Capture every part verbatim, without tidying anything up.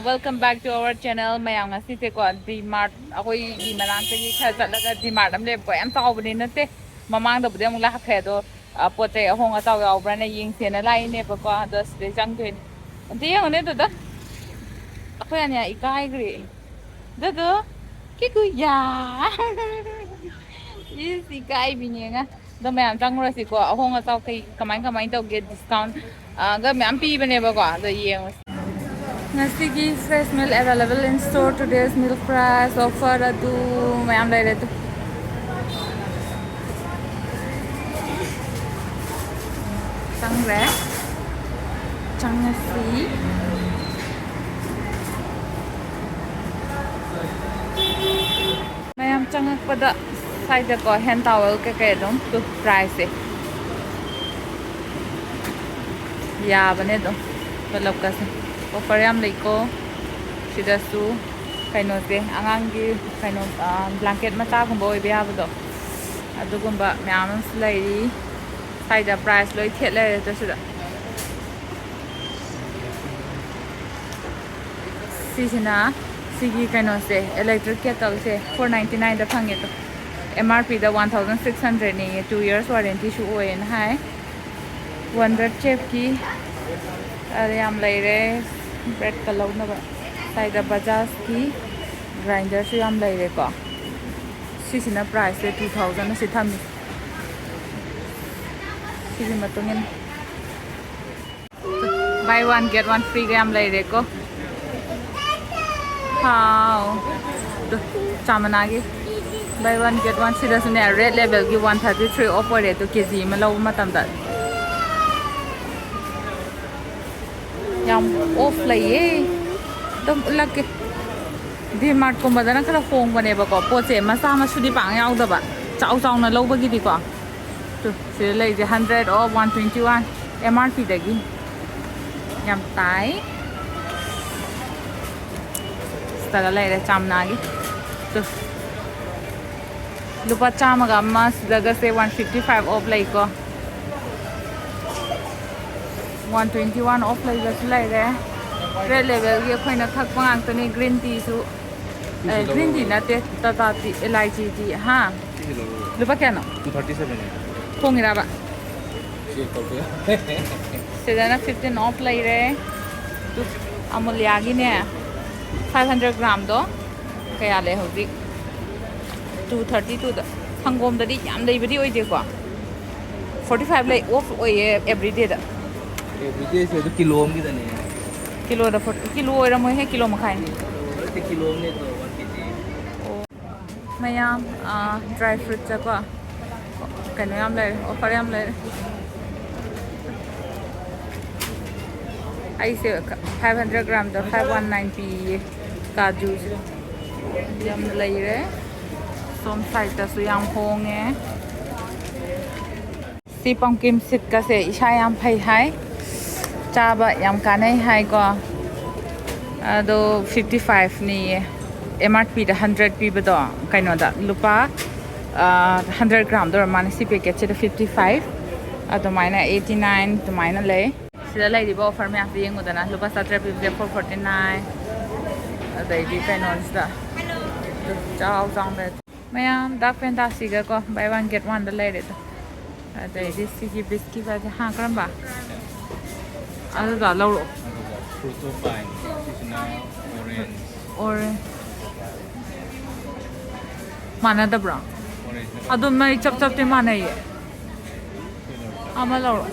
Welcome back to our channel. ꯃꯌꯥꯝ, ꯉꯁꯤꯁꯦꯀꯣ, ꯗꯤ mart, ꯑꯩꯈꯣꯏꯒꯤ ꯃꯅꯥꯛꯇꯒꯤ ꯈꯔ ꯆꯠꯂꯒ ꯗꯤ ꯃꯥꯔꯠ ꯑꯃ ꯂꯩꯕꯀꯣ, ꯌꯥꯝ ꯆꯥꯎꯕꯗꯤ ꯅꯠꯇꯦ, ꯃꯃꯥꯡꯗꯕꯨꯗꯤ ꯑꯃꯨꯛ ꯂꯥꯛꯈ꯭ꯔꯦ꯫ ꯑꯗꯣ ꯑ, ꯄꯣꯠ ꯆꯩ ꯑꯍꯣꯡ ꯑꯆꯥꯎ ꯌꯥꯎꯕ꯭ꯔꯥꯅ ꯌꯦꯡꯁꯦꯅ ꯂꯥꯛꯏꯅꯦꯕꯀꯣ꯫ ꯑꯗꯣ ꯁꯤꯗꯩ ꯆꯪꯗꯣꯏꯅꯦ꯫ ꯑꯝꯇ ꯌꯦꯡꯉꯨꯅꯦ ꯑꯗꯨꯗ, ꯑꯩꯈꯣꯏ ꯑꯅꯤ ꯏꯀꯥꯏꯈ꯭ꯔꯦ꯫ ꯑꯗꯨꯗꯣ, ꯀꯤꯀꯨ ꯌꯥ꯫ ꯏꯁ, ꯏꯀꯥꯏꯕꯤꯅꯦꯉ꯫ ꯑꯗꯣ ꯃꯌꯥꯝ ꯆꯪꯉꯨꯔꯁꯤꯀꯣ, ꯑꯍꯣꯡ ꯑꯆꯥꯎ ꯀꯩ ꯀꯃꯥꯏ ꯀꯃꯥꯏꯅ ꯇꯧꯒꯦ, ꯗꯤꯁꯀꯥꯎꯟ ꯑ, ꯒ ꯃꯌꯥꯝ ꯄꯤꯕꯅꯦꯕꯀꯣ꯫ ꯑꯗꯣ ꯌꯦꯡꯉꯨꯁꯤ꯫ ꯉꯁꯤꯒꯤ fresh milk available in store, today's milk price, offer ꯑꯗꯨ ꯃꯌꯥꯝ ꯂꯩꯔꯦ ꯑꯗꯨ꯫ ꯆꯪꯈ꯭ꯔꯦ꯫ ꯆꯪꯉꯁꯤ꯫ ꯃꯌꯥꯝ ꯆꯪꯉꯛꯄꯗ ꯁ꯭ꯋꯥꯏꯗꯀꯣ, ꯍꯦꯟ ꯇꯥꯋꯦꯜ ꯀꯩꯀꯩ ꯑꯗꯨꯝ ꯄ꯭ꯔꯥꯏꯁꯁꯦ ꯌꯥꯕꯅꯦ ꯑꯗꯨꯝ꯫ ꯄꯨꯂꯞꯀꯁꯦ ꯑꯣꯐꯔ ꯌꯥꯝ ꯂꯩꯀꯣ꯫ ꯁꯤꯗꯁꯨ ꯀꯩꯅꯣꯁꯦ, ꯑꯉꯥꯡꯒꯤ ꯀꯩꯅꯣ, ꯕ꯭ꯂꯥꯡꯀꯦꯠ ꯃꯆꯥꯒꯨꯝꯕ ꯑꯣꯏꯕ ꯌꯥꯕꯗꯣ, ꯑꯗꯨꯒꯨꯝꯕ ꯃꯌꯥꯝ ꯑꯃꯁꯨ ꯂꯩꯔꯤ꯫ ꯁ꯭ꯋꯥꯏꯗ ꯄ꯭ꯔꯥꯏꯁ ꯂꯣꯏ ꯊꯦꯠ ꯂꯩꯔꯦ꯫ ꯑꯗꯣ ꯁꯤꯗ ꯁꯤꯁꯤꯅ, ꯁꯤꯒꯤ ꯀꯩꯅꯣꯁꯦ, electric kettleꯁꯦ four ninety nineꯗ ꯐꯪꯉꯦ꯫ ꯑꯗꯣ ꯑꯦꯝ ꯑꯥꯔ ꯄꯤꯗ one thousand six hundredꯅꯦꯌꯦ, two years warrantyꯁꯨ ꯑꯣꯏꯌꯦꯅ ꯍꯥꯏ꯫ Wonder Chefꯀꯤ ꯑꯗ ꯌꯥꯝ ꯂꯩꯔꯦ, breadꯀ ꯂꯧꯅꯕ꯫ ꯁ꯭ꯋꯥꯏꯗ Bajajꯀꯤ grinderꯁꯨ ꯌꯥꯝ ꯂꯩꯔꯦꯀꯣ꯫ ꯁꯤꯁꯤꯅ priceꯁꯦ two thousand ꯑꯁꯤ ꯊꯝꯃꯤ꯫ ꯁꯤꯒꯤ ꯃꯇꯨꯡ ꯏꯟꯅ buy one get one freeꯒ ꯌꯥꯝ ꯂꯩꯔꯦꯀꯣ꯫ ꯍꯥꯎ꯫ ꯇꯨ, ꯆꯥꯃꯅꯥꯒꯤ buy one get one꯫ ꯁꯤꯗꯁꯨꯅꯦ, Red Labelꯒꯤ one thirty three off ꯑꯣꯏꯔꯦ꯫ ꯑꯗꯨ ꯀꯦ ꯖꯤ ꯑꯃ ꯂꯧꯕ ꯃꯇꯝꯗ ꯌꯥꯝ off ꯂꯩꯌꯦ꯫ ꯑꯗꯨꯝ ꯎꯠꯂꯛꯀꯦ꯫ ꯗꯤ ꯃꯥꯔꯠꯀꯨꯝꯕꯗꯅ ꯈꯔ ꯍꯣꯡꯕꯅꯦꯕꯀꯣ, ꯄꯣꯠꯁꯦ ꯃꯆꯥ ꯃꯁꯨꯗꯤ ꯄꯥꯛ ꯌꯥꯎꯗꯕ, ꯆꯥꯎ ꯆꯥꯎꯅ ꯂꯧꯕꯒꯤꯗꯤꯀꯣ꯫ ꯇꯨ, ꯁꯤꯗ ꯂꯩꯁꯦ hundred off, one twenty one, M R Pꯗꯒꯤ ꯌꯥꯝ ꯇꯥꯏ꯫ ꯁꯤꯗꯒ ꯂꯩꯔꯦ ꯆꯥꯝꯅꯥꯒꯤ꯫ ꯇꯨ, ꯂꯨꯄꯥ ꯆꯥꯝꯃꯒ ꯑꯃ, ꯁꯤꯗꯒꯁꯦ one fifty five off ꯂꯩꯀꯣ꯫ One twenty one off ꯂꯩꯕꯁꯨ ꯂꯩꯔꯦ꯫ Red Labelꯒꯤ ꯑꯩꯈꯣꯏꯅ ꯊꯛꯄ ꯉꯥꯛꯇꯅꯤ꯫ Green teaꯁꯨ, ꯑꯦ, green tea ꯅꯠꯇꯦ, Tata tea, Elaichi tea, ꯍꯥ? ꯁꯤꯁꯦ ꯂꯧꯔꯣ꯫ ꯂꯨꯄꯥ ꯀꯌꯥꯅꯣ? Two thirty seven. ꯍꯣꯡꯉꯤꯔꯕ? ꯁꯤ ꯇꯧꯕ ꯌꯥꯏ꯫ ꯁꯤꯗꯅ fifteen off ꯂꯩꯔꯦ꯫ ꯑꯗꯨ Amulyaꯒꯤꯅꯦ, five hundred gramꯗꯣ ꯀꯌꯥ ꯂꯩ ꯍꯧꯖꯤꯛ? Two thirty twoꯗ꯫ ꯁꯪꯒꯣꯝꯗꯗꯤ ꯌꯥꯝ ꯂꯩꯕꯗꯤ ꯑꯣꯏꯗꯦꯀꯣ꯫ Forty five ꯂꯩ, off ꯑꯣꯏꯌꯦ everydayꯗ꯫ Everydayꯁꯦ ꯑꯗꯨ ꯀꯤꯂꯣ ꯑꯃꯒꯤꯗꯅꯦ꯫ ꯀꯤꯂꯣꯗ forty, ꯀꯤꯂꯣ ꯑꯣꯏꯔꯝꯃꯣꯏꯍꯦ, ꯀꯤꯂꯣ ꯃꯈꯥꯏꯅꯤ꯫ ꯅꯠꯇꯦ, ꯀꯤꯂꯣ ꯑꯃꯅꯦ ꯑꯗꯣ, one KG꯫ ꯑꯣ꯫ ꯃꯌꯥꯝ, ꯑꯥ, dry fruitꯇꯀꯣ ꯀꯩꯅꯣ ꯌꯥꯝ ꯂꯩꯔꯦ, offer ꯌꯥꯝ ꯂꯩꯔꯦ꯫ ꯑꯩꯁꯦ five hundred gramꯗ five one nine ꯄꯤꯌꯦ ꯀꯥꯖꯨꯁꯦ꯫ ꯌꯥꯝ ꯂꯩꯔꯦ꯫ ꯁꯣꯝ sideꯇꯁꯨ ꯌꯥꯝ ꯍꯣꯡꯉꯦ꯫ ꯁꯤ pumpkin seedꯀꯁꯦ ꯏꯁꯥ ꯌꯥꯝ ꯐꯩ ꯍꯥꯏ, ꯆꯥꯕ ꯌꯥꯝ ꯀꯥꯟꯅꯩ ꯍꯥꯏꯀꯣ꯫ ꯑꯗꯣ fifty fiveꯅꯤꯌꯦ, MRPꯗ hundred ꯄꯤꯕꯗꯣ, ꯀꯩꯅꯣꯗ ꯂꯨꯄꯥ, ꯑ, hundred gramꯗ ꯑꯣꯏꯔ ꯃꯥꯜꯂꯦ꯫ ꯁꯤ packetꯁꯤꯗ fifty five, ꯑꯗꯨꯃꯥꯏꯅ eighty nine ꯑꯗꯨꯃꯥꯏꯅ ꯂꯩ꯫ ꯁꯤꯗ ꯂꯩꯔꯤꯕ offer ꯃꯌꯥꯝꯁꯦ ꯌꯦꯡꯉꯨꯗꯅ, ꯂꯨꯄꯥ ꯆꯥꯇ꯭ꯔꯦꯠ ꯄꯤꯕꯁꯦ four forty nine, ꯑꯗꯩꯗꯤ ꯀꯩꯅꯣꯁꯤꯗ ꯆꯥꯎ ꯆꯥꯎꯅ ꯂꯩ꯫ ꯃꯌꯥꯝ Dark Fantasyꯒ ꯀꯣ, buy one get oneꯗ ꯂꯩꯔꯦ ꯑꯗꯣ꯫ ꯑꯗꯩꯗꯤ ꯁꯤꯒꯤ biscuit ꯍꯥꯏꯁꯦ, ꯍꯥ, ꯀꯔꯝꯕ? ꯑꯗꯨꯗꯣ ꯂꯧꯔꯛꯑꯣ꯫ ꯑꯗꯨꯒ fruit of pine, ꯁꯤꯁꯤꯅ orange꯫ Orange꯫ ꯃꯥꯟꯅꯗꯕ꯭ꯔꯣ? Orange꯫ ꯑꯗꯨꯝ ꯃꯩ ꯆꯞ ꯆꯞꯇꯤ ꯃꯥꯟꯅꯩꯌꯦ꯫ ꯑꯃ ꯂꯧꯔꯣ꯫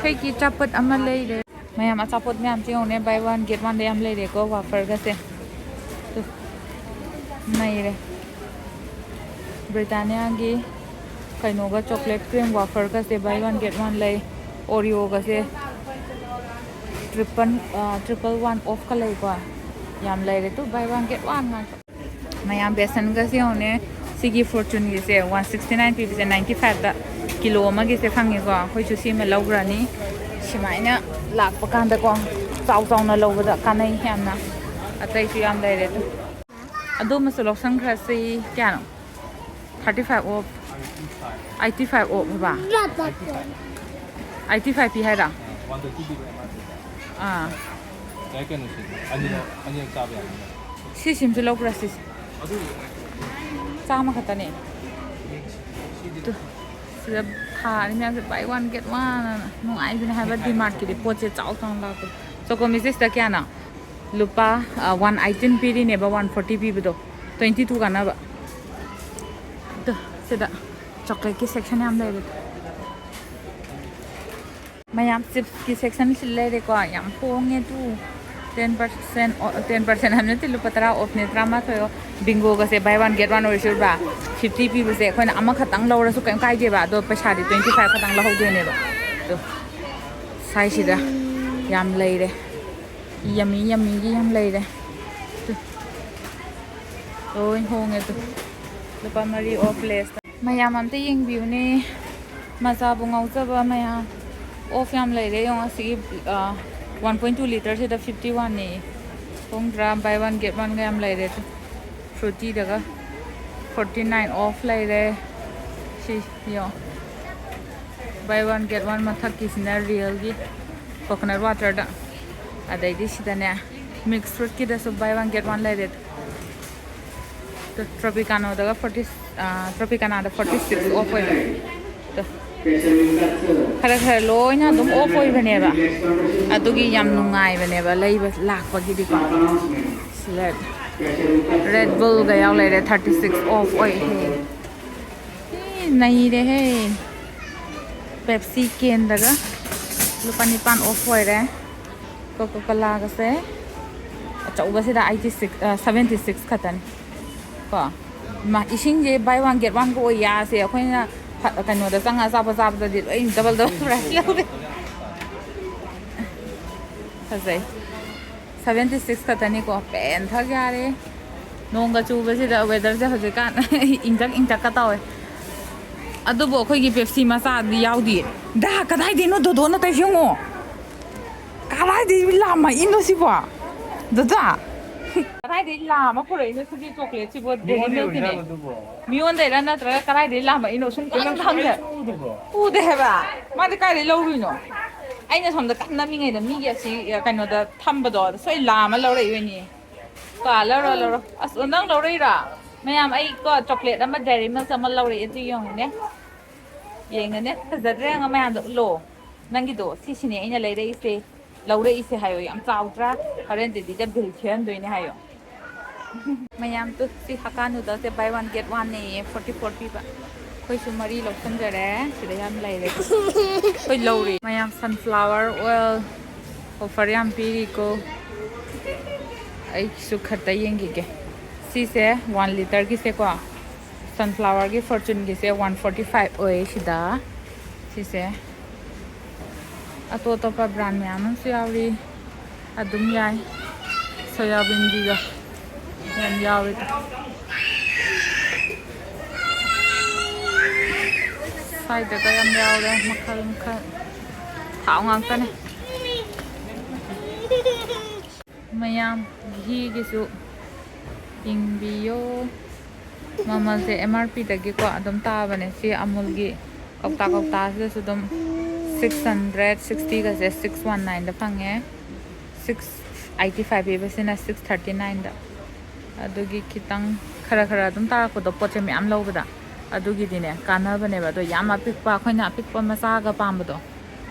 ꯑꯩꯈꯣꯏꯒꯤ ꯑꯆꯥꯄꯣꯠ ꯑꯃ ꯂꯩꯔꯦ꯫ ꯃꯌꯥꯝ ꯑꯆꯥꯄꯣꯠ ꯃꯌꯥꯝꯁꯦ ꯌꯦꯡꯉꯨꯅꯦ, buy one get oneꯗ ꯌꯥꯝ ꯂꯩꯔꯦꯀꯣ, waferꯒꯁꯦ꯫ ꯇꯨ, ꯅꯩꯔꯦ꯫ Britanniaꯒꯤ ꯀꯩꯅꯣꯒ, chocolate cream waferꯒꯁꯦ buy one get one ꯂꯩ꯫ Oreoꯒꯁꯦ triple, ꯑ, triple one offꯀ ꯂꯩꯀꯣ꯫ ꯌꯥꯝ ꯂꯩꯔꯦ ꯇꯨ, buy one get one ꯉꯥꯛꯇ꯫ ꯃꯌꯥꯝ ꯕꯦꯁꯟꯒꯁꯦ ꯌꯦꯡꯉꯨꯅꯦ꯫ ꯁꯤꯒꯤ Fortuneꯒꯤꯁꯦ one sixty nine ꯄꯤꯕꯁꯦ ninety fiveꯇ ꯀꯤꯂꯣ ꯑꯃꯒꯤꯁꯦ ꯐꯪꯉꯦꯀꯣ꯫ ꯑꯩꯈꯣꯏꯁꯨ ꯁꯤꯃ ꯂꯧꯈ꯭ꯔꯅꯤ꯫ ꯁꯨꯃꯥꯏꯅ ꯂꯥꯛꯄ ꯀꯥꯟꯗꯀꯣ, ꯆꯥꯎ ꯆꯥꯎꯅ ꯂꯧꯕꯗ ꯀꯥꯟꯅꯩ ꯌꯥꯝꯅ꯫ ꯑꯇꯩꯁꯨ ꯌꯥꯝ ꯂꯩꯔꯦ ꯑꯗꯨ꯫ ꯑꯗꯨꯃꯁꯨ ꯂꯧꯁꯟꯈ꯭ꯔꯁꯤ꯫ ꯀꯌꯥꯅꯣ? Thirty five off, eighty five off ꯍꯥꯏꯕ? Eighty five ꯄꯤ ꯍꯥꯏꯔ? ꯑꯥ꯫ ꯌꯥꯏ ꯀꯩꯅꯣ, ꯁꯤ ꯑꯅꯤꯔꯛ ꯑꯅꯤꯔꯛ ꯆꯥꯕ ꯌꯥꯅꯤ꯫ ꯁꯤ ꯁꯤꯝꯁꯨ ꯂꯧꯈ꯭ꯔꯁꯤ꯫ ꯑꯗꯨ ꯆꯥꯝꯃ ꯈꯛꯇꯅꯦ꯫ ꯁꯤꯗꯤ ꯇꯨ, ꯁꯤꯗ ꯊꯥꯔꯤ ꯃꯌꯥꯝꯁꯦ buy one get one ꯑꯅ ꯅꯨꯡꯉꯥꯏꯕꯅꯦ ꯍꯥꯏꯕ꯫ ꯗꯤꯃꯥꯔꯠꯀꯤꯗꯤ ꯄꯣꯠꯁꯦ ꯆꯥꯎ ꯆꯥꯎꯅ ꯂꯥꯛꯄꯗꯣ꯫ ꯆꯣꯀꯣ ꯃꯤꯁꯦꯁꯇ ꯀꯌꯥꯅꯣ? ꯂꯨꯄꯥ ꯋꯥꯟ ꯑꯩꯠꯇꯤꯟ ꯄꯤꯔꯤꯅꯦꯕ, ꯋꯥꯟ ꯐꯣꯔꯇꯤ ꯄꯤꯕꯗꯣ꯫ ꯇ꯭ꯋꯦꯟꯇꯤ ꯇꯨ ꯀꯥꯟꯅꯕ꯫ ꯑꯗꯣ ꯁꯤꯗ ꯆꯣꯀ꯭ꯂꯦꯠꯀꯤ ꯁꯦꯛꯁꯟ ꯌꯥꯝ ꯂꯩꯔꯦ꯫ ꯃꯌꯥꯝ ꯆꯤꯞꯁꯀꯤ ꯁꯦꯛꯁꯟꯁꯤ ꯂꯩꯔꯦꯀꯣ, ꯌꯥꯝ ꯍꯣꯡꯉꯦ ꯇꯨ꯫ ꯇꯦꯟ ꯄꯥꯔꯁꯦꯟ, ꯇꯦꯟ ꯄꯥꯔꯁꯦꯟ ꯍꯥꯏꯕ ꯅꯠꯇꯦ, ꯂꯨꯄꯥ ꯇꯔꯥ ꯑꯣꯐꯅꯦ, ꯇꯔꯥꯃꯥꯊꯣꯏ ꯑꯣꯐ꯫ ꯕꯤꯡꯒꯣꯒꯁꯦ buy one get one ꯑꯣꯏꯔꯁꯨꯕ, ꯐꯤꯐꯇꯤ ꯄꯤꯕꯁꯦ ꯑꯩꯈꯣꯏꯅ ꯑꯃꯈꯛꯇꯪ ꯂꯧꯔꯁꯨ ꯀꯩꯝ ꯀꯥꯏꯗꯦꯕ, ꯑꯗꯣ ꯄꯩꯁꯥꯗꯤ ꯇ꯭ꯋꯦꯟꯇꯤ ꯐꯥꯏꯚ ꯈꯛꯇꯪ ꯂꯧꯍꯧꯗꯣꯏꯅꯦꯕ꯫ ꯑꯗꯣ ꯁ꯭ꯋꯥꯏꯁꯤꯗ ꯌꯥꯝ ꯂꯩꯔꯦ, ꯌꯝꯃꯤ ꯌꯝꯃꯤꯒꯤ ꯌꯥꯝ ꯂꯩꯔꯦ꯫ ꯂꯣꯏ ꯍꯣꯡꯉꯦ ꯑꯗꯨ꯫ ꯂꯨꯄꯥ ꯃꯔꯤ ꯑꯣꯐ ꯂꯦꯁꯇ꯫ ꯃꯌꯥꯝ ꯑꯝꯇ ꯌꯦꯡꯕꯤꯌꯨꯅꯦ꯫ ꯃꯆꯥꯕꯨ ꯉꯥꯎꯖꯕ ꯃꯌꯥꯝ꯫ ꯑꯣꯐ ꯌꯥꯝ ꯂꯩꯔꯦ ꯌꯦꯡꯉꯣ꯫ ꯑꯁꯤꯒꯤ, ꯑ, ꯋꯥꯟ ꯄꯣꯏꯟ ꯇꯨ ꯂꯤꯇꯔꯁꯤꯗ ꯐꯤꯐꯇꯤ ꯋꯥꯟꯅꯦ꯫ ꯄꯨꯡ ꯇꯔꯥ buy one get one ꯒ ꯌꯥꯝ ꯂꯩꯔꯦ ꯑꯗꯨ꯫ ꯐ꯭ꯔꯨꯇꯤꯗꯒ ꯐꯣꯔꯇꯤ ꯅꯥꯏꯟ ꯑꯣꯐ ꯂꯩꯔꯦ꯫ ꯁꯤ ꯌꯦꯡꯉꯣ꯫ Buy one get one ꯃꯊꯛꯀꯤꯁꯤꯅ ꯔꯤꯌꯦꯜꯒꯤ ꯀꯣꯀꯣꯅꯠ ꯋꯥꯇꯔꯗ꯫ ꯑꯗꯩꯗꯤ ꯁꯤꯗꯅꯦ, ꯃꯤꯛꯁ ꯐ꯭ꯔꯨꯠꯀꯤꯗꯁꯨ buy one get one ꯂꯩꯔꯦ꯫ ꯇ꯭ꯔꯣꯄꯤꯀꯥꯅꯣꯗꯒ ꯐꯣꯔꯇꯤ, ꯇ꯭ꯔꯣꯄꯤꯀꯥꯅꯥꯗ ꯐꯣꯔꯇꯤ ꯁꯤꯛꯁ ꯑꯣꯐ ꯑꯣꯏꯕ꯫ ꯈꯔ ꯈꯔ ꯂꯣꯏꯅ ꯑꯗꯨꯝ ꯑꯣꯐ ꯑꯣꯏꯕꯅꯦꯕ꯫ ꯑꯗꯨꯒꯤ ꯌꯥꯝ ꯅꯨꯡꯉꯥꯏꯕꯅꯦꯕ ꯂꯩꯕ ꯂꯥꯛꯄꯒꯤꯗꯤꯀꯣ꯫ ꯁꯤꯗ ꯔꯦꯗ ꯕꯨꯜꯒ ꯌꯥꯎ ꯂꯩꯔꯦ, ꯊꯥꯔꯇꯤ ꯁꯤꯛꯁ ꯑꯣꯐ ꯑꯣꯏꯍꯦ꯫ ꯏ, ꯅꯩꯔꯦꯍꯦ꯫ ꯄꯦꯞꯁꯤ ꯀꯦꯟꯗꯒ ꯂꯨꯄꯥ ꯅꯤꯄꯥꯟ ꯑꯣꯐ ꯑꯣꯏꯔꯦ꯫ ꯀꯣꯀꯣ ꯀꯣꯂꯥꯒꯁꯦ ꯑꯆꯧꯕꯁꯤꯗ ꯑꯩꯠꯇꯤ ꯁꯤꯛꯁ, ꯁꯚꯦꯟꯇꯤ ꯁꯤꯛꯁ ꯈꯛꯇꯅꯤ ꯀꯣ꯫ ꯏꯃꯥ, ꯏꯁꯤꯡꯁꯦ buy one get one ꯒ ꯑꯣꯏ ꯌꯥꯁꯦ꯫ ꯑꯩꯈꯣꯏꯅ ꯐ-, ꯀꯩꯅꯣꯗ ꯆꯪꯉꯒ ꯑꯆꯥꯄꯣꯠ ꯆꯥꯕꯗꯗꯤ ꯂꯣꯏ ꯗꯕꯜ ꯗꯕꯜ ꯄ꯭ꯔꯥꯏꯁ ꯂꯧꯔꯦ꯫ ꯐꯖꯩ꯫ Seventy six ꯈꯛꯇꯅꯤꯀꯣ꯫ ꯄꯦꯟꯊꯛ ꯌꯥꯔꯦ꯫ ꯅꯣꯡꯒ ꯆꯨꯕꯁꯤꯗ ꯋꯦꯗꯔꯁꯦ ꯍꯧꯖꯤꯛꯀꯥꯟ ꯏꯪꯇꯛ ꯏꯪꯇꯛꯀ ꯇꯧꯋꯦ꯫ ꯑꯗꯨꯕꯨ ꯑꯩꯈꯣꯏꯒꯤ ꯄꯦꯞꯁꯤ ꯃꯆꯥꯗꯤ ꯌꯥꯎꯗꯤꯌꯦ꯫ ꯗꯥ, ꯀꯗꯥꯏꯗꯩꯅꯣ ꯗꯣꯗꯣꯅ ꯇꯧꯏꯁꯦ ꯌꯦꯡꯉꯣ꯫ ꯀꯗꯥꯏꯗꯩ ꯂꯥꯝꯃꯛꯏꯅꯣ ꯁꯤꯕꯣ? ꯗꯣꯗꯣ꯫ ꯀꯗꯥꯏꯗꯩ ꯂꯥꯝꯃ ꯄꯨꯔꯛꯏꯅꯣ ꯁꯤꯒꯤ ꯆꯣꯀ꯭ꯂꯦꯠꯁꯤꯕꯣ? ꯃꯤꯉꯣꯟꯗꯩ ꯗꯦꯅꯤꯃꯦꯜꯒꯤꯅꯦ꯫ ꯑꯣꯏꯖꯥꯠꯂꯣ ꯑꯗꯨꯕꯣ? ꯃꯤꯉꯣꯟꯗꯩꯔ ꯅꯠꯇ꯭ꯔꯒ ꯀꯗꯥꯏꯗꯩ ꯂꯥꯝꯃꯛꯏꯅꯣ? ꯁꯨꯝ ꯈꯪꯗ ꯍꯪꯗꯦ꯫ ꯎꯗꯦ ꯍꯥꯏꯕ꯫ ꯃꯥꯗꯤ ꯀꯥꯏꯗꯩ ꯂꯧꯔꯨꯏꯅꯣ? ꯑꯩꯅ ꯁꯣꯝꯗ ꯀꯟꯅ ꯅꯝꯃꯤꯉꯩꯗ ꯃꯤꯒꯤ ꯑꯁꯤ ꯀꯩꯅꯣꯗ ꯊꯝꯕꯗꯣ ꯑꯗ ꯁꯣꯏ ꯂꯥꯝꯃ ꯂꯧꯔꯛꯏ ꯑꯣꯏꯅꯤ꯫ ꯀꯣ, ꯂꯧꯔꯣ, ꯂꯧꯔꯣ꯫ ꯑꯁ, ꯅꯪ ꯂꯧꯔꯛꯏꯔꯥ? ꯃꯌꯥꯝ, ꯑꯩ ꯀꯣ ꯆꯣꯀ꯭ꯂꯦꯠ ꯑꯃ, Dairy Milk ꯑꯃ ꯂꯧꯔꯛꯑꯦ, ꯑꯗꯨ ꯌꯦꯡꯉꯨꯅꯦ꯫ ꯌꯦꯡꯉꯨꯅꯦ, ꯐꯖꯗ꯭ꯔꯥ? ꯌꯦꯡꯉꯣ, ꯃꯌꯥꯝꯗꯣ ꯎꯠꯂꯣ꯫ ꯅꯪꯒꯤꯗꯣ ꯁꯤꯁꯤꯅꯦ ꯑꯩꯅ ꯂꯩꯔꯛꯏꯁꯦ꯫ ꯂꯧꯔꯛꯏꯁꯦ ꯍꯥꯏꯌꯣ, ꯌꯥꯝ ꯆꯥꯎꯗ꯭ꯔꯥ? ꯍꯣꯔꯦꯟ ꯗꯦꯗꯤꯗ ꯕꯤꯜ ꯊꯤꯍꯟꯗꯣꯏꯅꯦ ꯍꯥꯏꯌꯣ꯫ ꯃꯌꯥꯝ ꯇꯨ, ꯁꯤ Hakka noodles ꯁꯦ buy one get one ꯅꯦꯌꯦ, forty four ꯄꯤꯕ꯫ ꯑꯩꯈꯣꯏꯁꯨ ꯃꯔꯤ ꯂꯧꯁꯟꯖꯔꯦ꯫ ꯁꯤꯗ ꯌꯥꯝ ꯂꯩꯔꯦ꯫ ꯑꯩꯈꯣꯏ ꯂꯧꯔꯦ꯫ ꯃꯌꯥꯝ, sunflower oil offer ꯌꯥꯝ ꯄꯤꯔꯤꯀꯣ꯫ ꯑꯩꯁꯨ ꯈꯔꯇ ꯌꯦꯡꯈꯤꯒꯦ꯫ ꯁꯤꯁꯦ one liter ꯒꯤꯁꯦꯀꯣ, sunflower ꯒꯤ, Fortune ꯒꯤꯁꯦ one forty five ꯑꯣꯏ ꯁꯤꯗ꯫ ꯁꯤꯁꯦ ꯑꯇꯣꯞ ꯑꯇꯣꯞꯄ brand ꯃꯌꯥꯝ ꯑꯃꯁꯨ ꯌꯥꯎꯔꯤ꯫ ꯑꯗꯨꯝ ꯌꯥꯏ꯫ ꯁꯣꯌꯥꯕꯤꯟꯒꯤꯒ ꯌꯥꯝ ꯌꯥꯎꯔꯤ꯫ ꯁ꯭ꯋꯥꯏꯗꯒ ꯌꯥꯝ ꯌꯥꯎꯔꯦ, ꯃꯈꯜ ꯃꯈꯜ꯫ ꯊꯥꯎ ꯉꯥꯛꯇꯅꯦ꯫ ꯃꯌꯥꯝ, ꯘꯤꯒꯤꯁꯨ ꯌꯦꯡꯕꯤꯌꯣ꯫ ꯃꯃꯜꯁꯦ M R P ꯗꯒꯤꯀꯣ ꯑꯗꯨꯝ ꯇꯥꯕꯅꯦ꯫ ꯁꯤ ꯑꯃꯨꯜꯒꯤ ꯀꯧꯇꯥ, ꯀꯧꯇꯥꯁꯤꯗꯁꯨ ꯑꯗꯨꯝ six hundred sixty ꯒꯁꯦ six one nine ꯗ ꯐꯪꯉꯦ꯫ Six eighty five ꯄꯤꯕꯁꯤꯅ six thirty nine ꯗ꯫ ꯑꯗꯨꯒꯤ ꯈꯤꯇꯪ ꯈꯔ ꯈꯔ ꯑꯗꯨꯝ ꯇꯥꯔꯛꯄꯗꯣ, ꯄꯣꯠꯁꯦ ꯃꯌꯥꯝ ꯂꯧꯕꯗ, ꯑꯗꯨꯒꯤꯗꯤꯅꯦ ꯀꯥꯟꯅꯕꯅꯦꯕ꯫ ꯑꯗꯣ ꯌꯥꯝ ꯑꯄꯤꯛꯄ, ꯑꯩꯈꯣꯏꯅ ꯑꯄꯤꯛꯄ ꯃꯆꯥꯒ ꯄꯥꯝꯕꯗꯣ,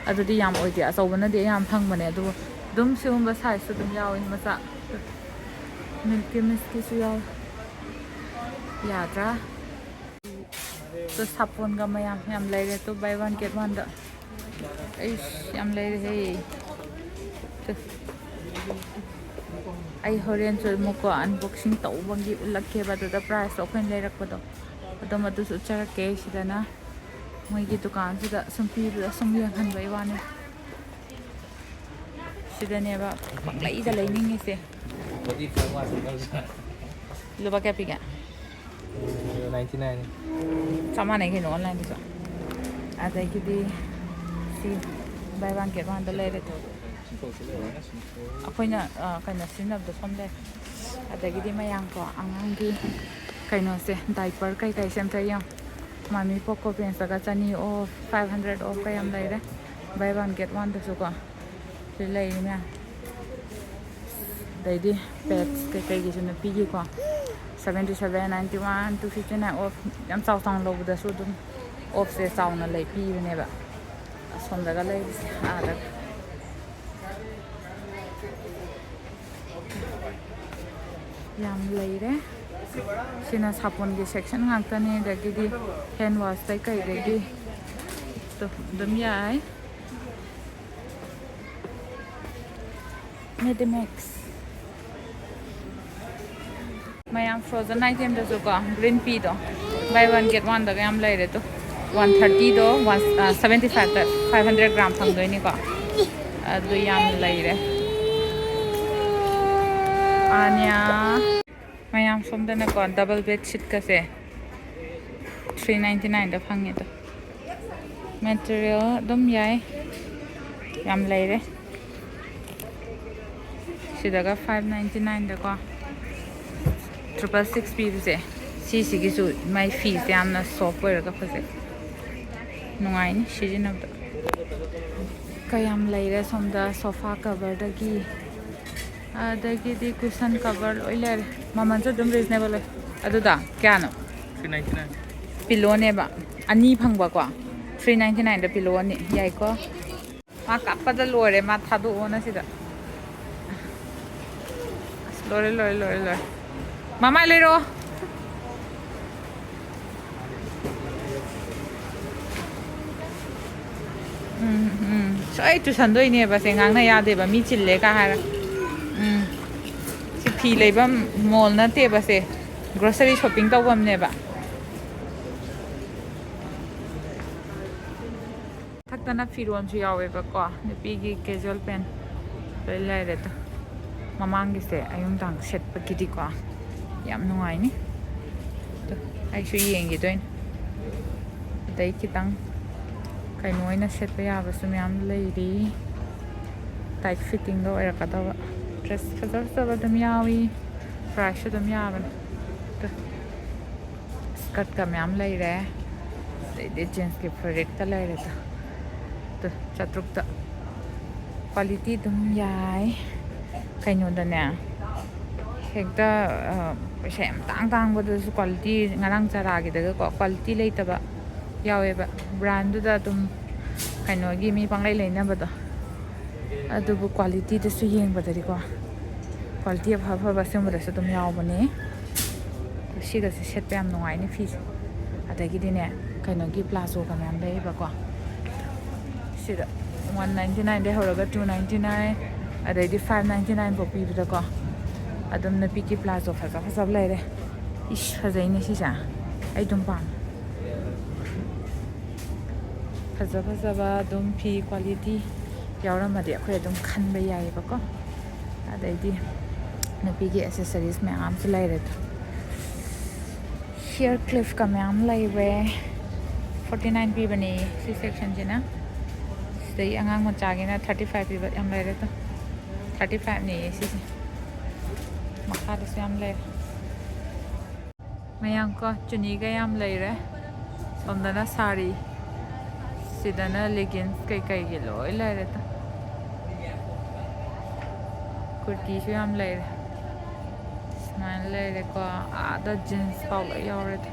ꯑꯗꯨꯗꯤ ꯌꯥꯝ ꯑꯣꯏꯗꯦ꯫ ꯑꯆꯧꯕꯅꯗꯤ ꯑꯌꯥꯝꯕ ꯐꯪꯕꯅꯦ꯫ ꯑꯗꯨꯕꯨ ꯑꯗꯨꯝ ꯁꯤꯒꯨꯝꯕ size ꯁꯨ ꯑꯗꯨꯝ ꯌꯥꯎꯋꯤ, ꯃꯆꯥ꯫ Milky Mist ꯀꯤꯁꯨ ꯌꯥꯎꯋꯤ꯫ ꯌꯥꯗ꯭ꯔꯥ? ꯇꯨ, ꯁꯥꯄꯣꯟꯒ ꯃꯌꯥꯝ ꯌꯥꯝ ꯂꯩꯔꯦ꯫ ꯇꯨ, buy one get one ꯗ꯫ ꯑꯩꯁ, ꯌꯥꯝ ꯂꯩꯔꯦꯍꯦ꯫ ꯇꯨ꯫ ꯑꯩ ꯍꯣꯔꯦꯟꯁꯨ ꯑꯃꯨꯛꯀꯣ unboxing ꯇꯧꯕꯒꯤ ꯎꯠꯂꯛꯀꯦꯕ꯫ ꯑꯗꯨꯗ price ꯇꯣ ꯑꯩꯈꯣꯏꯅ ꯂꯩꯔꯛꯄꯗꯣ, ꯑꯗꯨꯝ ꯑꯗꯨꯁꯨ ꯎꯠꯆꯔꯛꯀꯦ꯫ ꯁꯤꯗꯅ ꯃꯣꯏꯒꯤ ꯗꯨꯀꯥꯟꯁꯤꯗ ꯁꯨꯝ ꯄꯤꯕꯗ ꯁꯨꯝ ꯌꯦꯡꯍꯟꯕꯩ ꯋꯥꯅꯤ꯫ ꯁꯤꯗꯅꯦꯕ ꯄꯪꯂꯩꯗ ꯂꯩꯅꯤꯡꯉꯤꯁꯦ꯫ Body ꯐꯖꯅ ꯋꯥꯁ ꯇꯧꯖꯥꯠ꯫ ꯂꯨꯄꯥ ꯀꯌꯥ ꯄꯤꯒꯦ? Ninety nine꯫ ꯆꯞ ꯃꯥꯟꯅꯩ ꯀꯩꯅꯣ, online ꯗꯁꯨ꯫ ꯑꯗꯒꯤꯗꯤ ꯁꯤ buy one get one ꯗ ꯂꯩꯔꯦ꯫ ꯑꯩꯈꯣꯏꯅ, ꯑ, ꯀꯩꯅꯣ ꯁꯤꯖꯤꯟꯅꯕꯗꯣ ꯁꯣꯝꯗ꯫ ꯑꯗꯒꯤꯗꯤ ꯃꯌꯥꯝꯀꯣ, ꯑꯉꯥꯡꯒꯤ ꯀꯩꯅꯣꯁꯦ, diaper ꯀꯩꯀꯩꯁꯦ ꯑꯝꯇ ꯌꯦꯡꯉꯣ꯫ Mummy Poco Pants ꯇꯒ ꯆꯅꯤ off, five hundred off ꯀ ꯌꯥꯝ ꯂꯩꯔꯦ꯫ Buy one get one ꯗꯁꯨ ꯀꯣ ꯁꯤ ꯂꯩꯔꯤ ꯃꯌꯥꯝ꯫ ꯑꯗꯩꯗꯤ pads ꯀꯩꯀꯩꯒꯤꯁꯨ ꯅꯨꯄꯤꯒꯤꯀꯣ seventy seven, ninety one, two fifty nine off, ꯌꯥꯝ ꯆꯥꯎ ꯆꯥꯎꯅ ꯂꯧꯕꯗꯁꯨ ꯑꯗꯨꯝ offꯁꯦ ꯆꯥꯎꯅ ꯂꯩ ꯄꯤꯕꯅꯦꯕ꯫ ꯑꯁꯣꯝꯗꯒ ꯂꯩꯕꯁꯦ ꯑꯥꯗꯒ ꯌꯥꯝ ꯂꯩꯔꯦ꯫ ꯁꯤꯅ ꯁꯥꯄꯣꯟꯒꯤ section ꯉꯥꯛꯇꯅꯦ꯫ ꯑꯗꯒꯤꯗꯤ hand washꯇꯩ ꯀꯩꯗꯒꯤ ꯑꯗꯨꯝ ꯌꯥꯏ꯫ Medimax꯫ ꯃꯌꯥꯝ frozen itemꯗꯁꯨ ꯀꯣ green peaꯗꯣ buy one get oneꯗꯒ ꯌꯥꯝ ꯂꯩꯔꯦ꯫ Two one thirtyꯗꯣ one seventy fiveꯇ five hundred gram ꯐꯪꯗꯣꯏꯅꯤꯀꯣ꯫ ꯑꯗꯨ ꯌꯥꯝ ꯂꯩꯔꯦ꯫ ꯑꯅꯤꯌꯥ꯫ ꯃꯌꯥꯝ ꯁꯣꯝꯗꯅꯀꯣ double bedsheetꯀꯁꯦ three ninety nineꯗ ꯐꯪꯉꯦ꯫ ꯑꯗꯣ material ꯑꯗꯨꯝ ꯌꯥꯏ꯫ ꯌꯥꯝ ꯂꯩꯔꯦ꯫ ꯁꯤꯗꯒ five ninety nineꯗꯀꯣ triple six ꯄꯤꯕꯁꯦ꯫ ꯁꯤꯁꯤꯒꯤꯁꯨ ꯃꯥꯏ ꯐꯤꯁꯦ ꯌꯥꯝꯅ soft ꯑꯣꯏꯔꯒ ꯐꯖꯩ꯫ ꯅꯨꯡꯉꯥꯏꯅꯤ ꯁꯤꯖꯤꯟꯅꯕꯗ꯫ ꯀꯌꯥꯝ ꯂꯩꯔꯦ ꯁꯣꯝꯗ sofa coverꯗꯒꯤ꯫ ꯑꯗꯒꯤꯗꯤ cushion cover ꯂꯣꯏ ꯂꯩꯔꯦ꯫ ꯃꯃꯜꯁꯨ ꯑꯗꯨꯝ reasonable ꯑꯣꯏ꯫ ꯑꯗꯨꯗ ꯀꯌꯥꯅꯣ? Three ninety nine꯫ Pillowꯅꯦꯕ꯫ ꯑꯅꯤ ꯐꯪꯕꯀꯣ꯫ Three ninety nineꯗ pillow ꯑꯅꯤ꯫ ꯌꯥꯏꯀꯣ? ꯃꯥ ꯀꯞꯄꯗ ꯂꯣꯏꯔꯦ꯫ ꯃꯥ ꯊꯥꯗꯣꯛꯑꯣꯅ ꯁꯤꯗ꯫ ꯑꯁ, ꯂꯣꯏꯔꯦ, ꯂꯣꯏꯔꯦ, ꯂꯣꯏꯔꯦ, ꯂꯣꯏꯔꯦ꯫ ꯃꯃꯥꯏ ꯂꯩꯔꯛꯑꯣ꯫ ꯎꯝ, ꯎꯝ꯫ ꯁꯣꯏ ꯇꯨꯁꯟꯗꯣꯏꯅꯦꯕ ꯁꯦ, ꯉꯥꯡꯅ ꯌꯥꯗꯦꯕ, ꯃꯤ ꯆꯤꯜꯂꯦ ꯀ ꯍꯥꯏꯔ꯫ ꯎꯝ꯫ ꯁꯤ ꯐꯤ ꯂꯩꯐꯝ mall ꯅꯠꯇꯦꯕ ꯁꯦ, grocery shopping ꯇꯧꯐꯝꯅꯦꯕ꯫ ꯃꯊꯛꯇꯅ ꯐꯤꯔꯣꯟꯁꯨ ꯌꯥꯎꯋꯦꯕꯀꯣ, ꯅꯨꯄꯤꯒꯤ casual pant ꯂꯣꯏ ꯂꯩꯔꯦ꯫ ꯑꯗꯣ ꯃꯃꯥꯡꯒꯤꯁꯦ ꯑꯌꯨꯛ ꯅꯨꯡꯗꯥꯡ ꯁꯦꯠꯄꯒꯤꯗꯤꯀꯣ ꯌꯥꯝ ꯅꯨꯡꯉꯥꯏꯅꯤ꯫ ꯑꯗꯣ ꯑꯩꯁꯨ ꯌꯦꯡꯈꯤꯗꯣꯏꯅꯤ꯫ ꯑꯗꯩ ꯈꯤꯇꯪ ꯀꯩꯅꯣ ꯑꯣꯏꯅ ꯁꯦꯠꯄ ꯌꯥꯕꯁꯨ ꯃꯌꯥꯝ ꯂꯩꯔꯤ꯫ Tight fittingꯗ ꯑꯣꯏꯔꯛꯀꯗꯕ dress ꯐꯖ ꯐꯖꯕ ꯑꯗꯨꯝ ꯌꯥꯎꯏ꯫ Priceꯁꯨ ꯑꯗꯨꯝ ꯌꯥꯕꯅꯤ꯫ ꯑꯗꯣ skirtꯀ ꯃꯌꯥꯝ ꯂꯩꯔꯦ꯫ ꯑꯗꯩꯗꯤ jeansꯀꯤ ꯐꯨꯔꯤꯠꯀ ꯂꯩꯔꯦꯗ꯫ ꯆꯥꯇ꯭ꯔꯨꯛꯇ꯫ ꯀ꯭ꯋꯥꯂꯤꯇꯤ ꯑꯗꯨꯝ ꯌꯥꯏ꯫ ꯀꯩꯅꯣꯗꯅꯦ, ꯍꯦꯛꯇ, ꯑ, ꯄꯩꯁꯥ ꯌꯥꯝ ꯇꯥꯡ ꯇꯥꯡꯕꯗꯁꯨ ꯀ꯭ꯋꯥꯂꯤꯇꯤ, ꯉꯔꯥꯡ ꯆꯥꯔꯥꯒꯤꯗꯒꯀꯣ, ꯀ꯭ꯋꯥꯂꯤꯇꯤ ꯂꯩꯇꯕ ꯌꯥꯎꯋꯦꯕ꯫ ꯕ꯭ꯔꯥꯟꯗꯨꯗ ꯑꯗꯨꯝ ꯀꯩꯅꯣꯒꯤ ꯃꯤ ꯄꯪꯂꯩ ꯂꯩꯅꯕꯗꯣ, ꯑꯗꯨꯕꯨ ꯀ꯭ꯋꯥꯂꯤꯇꯤꯗꯁꯨ ꯌꯦꯡꯕꯗꯗꯤꯀꯣ, ꯀ꯭ꯋꯥꯂꯤꯇꯤ ꯑꯐ ꯑꯐꯕ ꯑꯁꯤꯒꯨꯝꯕꯗꯁꯨ ꯑꯗꯨꯝ ꯌꯥꯎꯕꯅꯦ꯫ ꯁꯤꯒꯁꯦ ꯁꯦꯠꯄ ꯌꯥꯝ ꯅꯨꯡꯉꯥꯏꯅꯤ ꯐꯤꯁꯦ꯫ ꯑꯗꯒꯤꯗꯤꯅꯦ, ꯀꯩꯅꯣꯒꯤ ꯄ꯭ꯂꯥꯖꯣꯒ ꯃꯌꯥꯝ ꯂꯩꯌꯦꯕꯀꯣ꯫ ꯁꯤꯗ ꯋꯥꯟ ꯅꯥꯏꯟꯇꯤ ꯅꯥꯏꯟꯗꯩ ꯍꯧꯔꯒ ꯇꯨ ꯅꯥꯏꯟꯇꯤ ꯅꯥꯏꯟ, ꯑꯗꯩꯗꯤ ꯐꯥꯏꯚ ꯅꯥꯏꯟꯇꯤ ꯅꯥꯏꯟ ꯐꯥꯎ ꯄꯤꯕꯗꯀꯣ, ꯑꯗꯨꯝ ꯅꯨꯄꯤꯒꯤ ꯄ꯭ꯂꯥꯖꯣ ꯐꯖ ꯐꯖꯕ ꯂꯩꯔꯦ꯫ ꯏꯁ, ꯐꯖꯩꯅꯦ ꯁꯤꯁꯦ꯫ ꯑꯩ ꯑꯗꯨꯝ ꯄꯥꯝꯃꯦ꯫ ꯐꯖ ꯐꯖꯕ ꯑꯗꯨꯝ ꯐꯤ ꯀ꯭ꯋꯥꯂꯤꯇꯤ ꯌꯥꯎꯔꯝꯃꯗꯤ ꯑꯩꯈꯣꯏ ꯑꯗꯨꯝ ꯈꯟꯕ ꯌꯥꯏꯌꯦꯕꯀꯣ꯫ ꯑꯗꯩꯗꯤ ꯅꯨꯄꯤꯒꯤ ꯑꯦꯁꯦꯁꯔꯤꯁ ꯃꯌꯥꯝꯁꯨ ꯂꯩꯔꯦ꯫ ꯍꯤꯌꯔ ꯀ꯭ꯂꯤꯞꯀ ꯃꯌꯥꯝ ꯂꯩꯔꯦ꯫ ꯐꯣꯔꯇꯤ ꯅꯥꯏꯟ ꯄꯤꯕꯅꯦ ꯁꯤ ꯁꯦꯛꯁꯟꯁꯤꯅ꯫ ꯁꯤꯗꯩ ꯑꯉꯥꯡ ꯃꯆꯥꯒꯤꯅ ꯊꯥꯔꯇꯤ ꯐꯥꯏꯚ ꯄꯤꯕ ꯌꯥꯝ ꯂꯩꯔꯦ꯫ ꯑꯗꯣ ꯊꯥꯔꯇꯤ ꯐꯥꯏꯚꯅꯦꯌꯦ ꯁꯤꯁꯦ꯫ ꯃꯈꯥꯗꯁꯨ ꯌꯥꯝ ꯂꯩꯔꯦ꯫ ꯃꯌꯥꯝ ꯀꯣ, ꯆꯨꯅꯤꯒ ꯌꯥꯝ ꯂꯩꯔꯦ꯫ ꯁꯣꯝꯗꯅ ꯁꯥꯔꯤ, ꯁꯤꯗꯅ ꯂꯦꯒꯤꯟꯁ ꯀꯩꯀꯩꯒꯤ ꯂꯣꯏ ꯂꯩꯔꯦꯗ꯫ ꯀꯨꯔꯇꯤꯁꯨ ꯌꯥꯝ ꯂꯩꯔꯦ꯫ ꯁꯨꯃꯥꯏꯅ ꯂꯩꯔꯦꯀꯣ꯫ ꯑꯥꯗ ꯖꯤꯟꯁ ꯐꯥꯎ ꯂꯣꯏ ꯌꯥꯎꯔꯦꯗ꯫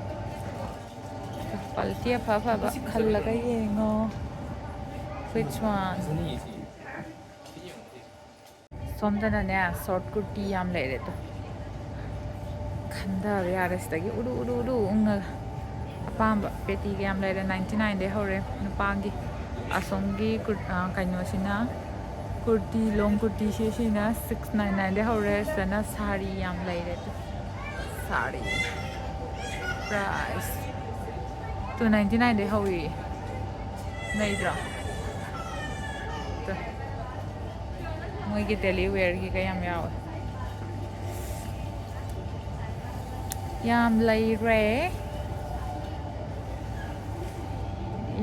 ꯀ꯭ꯋꯥꯂꯤꯇꯤ ꯑꯐ ꯑꯐꯕ ꯈꯜꯂꯒ ꯌꯦꯡꯉꯣ꯫ Which one? ꯁꯣꯝꯗꯅꯅꯦ, ꯁꯣꯔꯠ ꯀꯨꯔꯇꯤ ꯌꯥꯝ ꯂꯩꯔꯦ꯫ ꯑꯗꯣ ꯈꯟꯊꯕ ꯌꯥꯔꯦ ꯁꯤꯗꯒꯤ꯫ ꯎꯔꯨ ꯎꯔꯨ ꯎꯔꯨ ꯎꯪꯉꯒ ꯑꯄꯥꯝꯕ ꯄꯦꯇꯤꯒ ꯌꯥꯝ ꯂꯩꯔꯦ꯫ ꯅꯥꯏꯟꯇꯤ ꯅꯥꯏꯟꯗꯩ ꯍꯧꯔꯦ ꯅꯨꯄꯥꯒꯤ꯫ ꯑꯁꯣꯝꯒꯤ ꯀꯨꯔ-, ꯑ, ꯀꯩꯅꯣꯁꯤꯅ, ꯀꯨꯔꯇꯤ, ꯂꯣꯡ ꯀꯨꯔꯇꯤꯁꯦ, ꯁꯤꯅ ꯁꯤꯛꯁ ꯅꯥꯏꯟ ꯅꯥꯏꯟꯗꯩ ꯍꯧꯔꯦ꯫ ꯁꯤꯗꯅ ꯁꯥꯔꯤ ꯌꯥꯝ ꯂꯩꯔꯦ꯫ ꯑꯗꯣ ꯁꯥꯔꯤ ꯄ꯭ꯔꯥꯏꯁ ꯇꯨ ꯅꯥꯏꯟꯇꯤ ꯅꯥꯏꯟꯗꯩ ꯍꯧꯏ꯫ ꯅꯩꯗ꯭ꯔꯣ? ꯇꯨ꯫ ꯃꯣꯏꯒꯤ ꯗꯦꯂꯤ ꯋꯦꯌꯔꯒꯤꯒ ꯌꯥꯝ ꯌꯥꯎꯋꯦ꯫ ꯌꯥꯝ ꯂꯩꯔꯦ꯫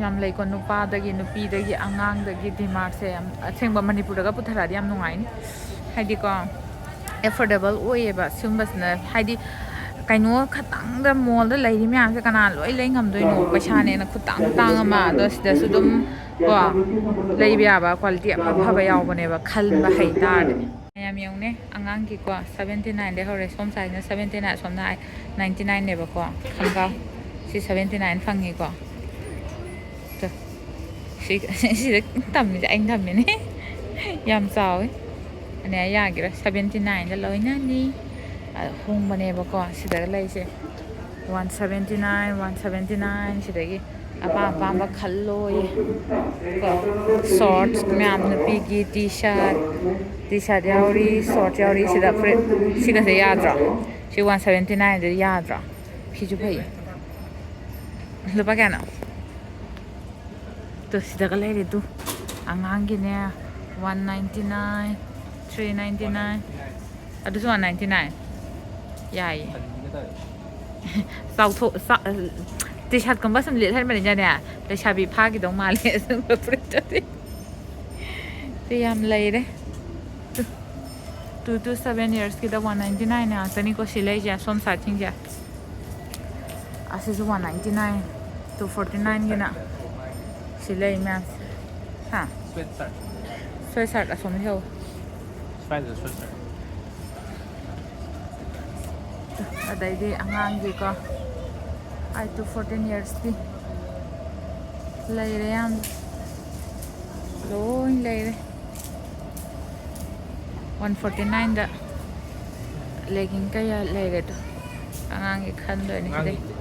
ꯌꯥꯝ ꯂꯩꯀꯣ, ꯅꯨꯄꯥꯗꯒꯤ, ꯅꯨꯄꯤꯗꯒꯤ, ꯑꯉꯥꯡꯗꯒꯤ ꯗꯤꯃꯥꯔꯠꯁꯦ ꯌꯥꯝ ꯑꯁꯦꯡꯕ ꯃꯅꯤꯄꯨꯔꯗꯒ ꯄꯨꯊꯔꯛꯑꯗꯤ ꯌꯥꯝ ꯅꯨꯡꯉꯥꯏꯅꯤ꯫ ꯍꯥꯏꯗꯤꯀꯣ, ꯑꯦꯐꯣꯔꯗꯦꯕꯜ ꯑꯣꯏꯌꯦꯕ ꯁꯤꯒꯨꯝꯕꯁꯤꯅ꯫ ꯍꯥꯏꯗꯤ ꯀꯩꯅꯣ ꯈꯇꯪꯗ ꯃꯣꯜꯗ ꯂꯩꯔꯤ ꯃꯌꯥꯝꯁꯦ ꯀꯅꯥ ꯂꯣꯏ ꯂꯩ ꯉꯝꯗꯣꯏꯅꯣ? ꯄꯩꯁꯥꯅꯦꯅ ꯈꯨꯇꯥꯡ ꯇꯥꯡ ꯑꯃ, ꯑꯗꯣ ꯁꯤꯗꯁꯨ ꯑꯗꯨꯝ ꯀꯣ ꯂꯩꯕ ꯌꯥꯕ ꯀ꯭ꯋꯥꯂꯤꯇꯤ ꯑꯐ ꯑꯐꯕ ꯌꯥꯎꯕꯅꯦꯕ, ꯈꯟꯕ ꯍꯩ ꯇꯥꯔꯗꯤ꯫ ꯃꯌꯥꯝ ꯌꯦꯡꯉꯨꯅꯦ, ꯑꯉꯥꯡꯒꯤꯀꯣ seventy nineꯗꯩ ꯍꯧꯔꯦ, ꯁꯣꯝ sizeꯅ seventy nine, ꯑꯁꯣꯝꯅ ninety nineꯅꯦꯕꯀꯣ꯫ ꯈꯪꯒꯥꯎ ꯁꯤ seventy nine ꯐꯪꯉꯤꯀꯣ꯫ ꯇꯨ꯫ ꯁꯤ-, ꯁꯤꯗ ꯇꯝꯃꯤꯁꯦ ꯑꯩꯅ ꯊꯝꯃꯤꯅꯦ꯫ ꯌꯥꯝ ꯆꯥꯎꯋꯤ꯫ ꯑꯅꯦ ꯌꯥꯒꯤꯔꯣꯏ, seventy nineꯗ ꯂꯣꯏꯅꯅꯤ꯫ ꯑ, ꯍꯣꯡꯕꯅꯦꯕꯀꯣ ꯁꯤꯗꯒ ꯂꯩꯁꯦ꯫ One seventy nine, one seventy nine, ꯁꯤꯗꯒꯤ ꯑꯄꯥꯝ ꯑꯄꯥꯝꯕ ꯈꯜꯂꯣꯌꯦ꯫ ꯀꯣ, shorts ꯃꯌꯥꯝ, ꯅꯨꯄꯤꯒꯤ T-shirt, T-shirt ꯌꯥꯎꯔꯤ, shorts ꯌꯥꯎꯔꯤ꯫ ꯁꯤꯗ ꯐꯨꯔꯤꯠ ꯁꯤꯒꯁꯦ ꯌꯥꯗ꯭ꯔꯣ? ꯁꯤ one seventy nineꯗ ꯌꯥꯗ꯭ꯔꯣ? ꯐꯤꯁꯨ ꯐꯩ꯫ ꯂꯨꯄꯥ ꯀꯌꯥꯅꯣ? ꯇꯨ, ꯁꯤꯗꯒ ꯂꯩꯔꯦ two. ꯑꯉꯥꯡꯒꯤꯅꯦ, one ninety nine, three ninety nine꯫ ꯑꯗꯨꯁꯨ one ninety nine꯫ ꯌꯥꯏꯌꯦ꯫ ꯆꯥꯎꯊꯣꯛ-, ꯆꯥ-, T-shirtꯀꯨꯝꯕ ꯁꯨꯝ ꯂꯤꯠꯍꯟꯕꯅꯤꯅꯅꯦ, ꯂꯩꯁꯥꯕꯤ ꯐꯥꯈꯤꯗꯧ ꯃꯥꯜꯂꯦ ꯑꯁꯨꯝꯕ ꯐꯨꯔꯤꯠꯇꯗꯤ꯫ ꯇꯨ ꯌꯥꯝ ꯂꯩꯔꯦ꯫ Two, two to seven yearsꯀꯤꯗ one ninety nine ꯉꯥꯛꯇꯅꯤꯀꯣ ꯁꯤ ꯂꯩꯁꯦ, ꯁꯣꯝ sideꯁꯤꯡꯁꯦ꯫ ꯑꯁꯤꯁꯨ one ninety nine, two forty nineꯒꯤꯅ ꯁꯤ ꯂꯩ ꯃꯌꯥꯝꯁꯦ꯫ ꯍꯥ? Sweatshirt꯫ Sweatshirt ꯑꯁꯣꯝꯗ ꯌꯧ꯫ Sweatshirt꯫ ꯑꯗꯩꯗꯤ ꯑꯉꯥꯡꯒꯤꯀꯣ, five to fourteen yearsꯀꯤ ꯂꯩꯔꯦ ꯌꯥꯝ꯫ ꯂꯣꯏ ꯂꯩꯔꯦ꯫ One forty nineꯗ legging ꯀꯌꯥ ꯂꯩꯔꯦ ꯑꯗꯣ꯫ ꯑꯉꯥꯡꯒꯤ ꯈꯟꯗꯣꯏꯅꯦ ꯁꯤꯗꯩ꯫ ꯑꯉꯥꯡꯒꯤ꯫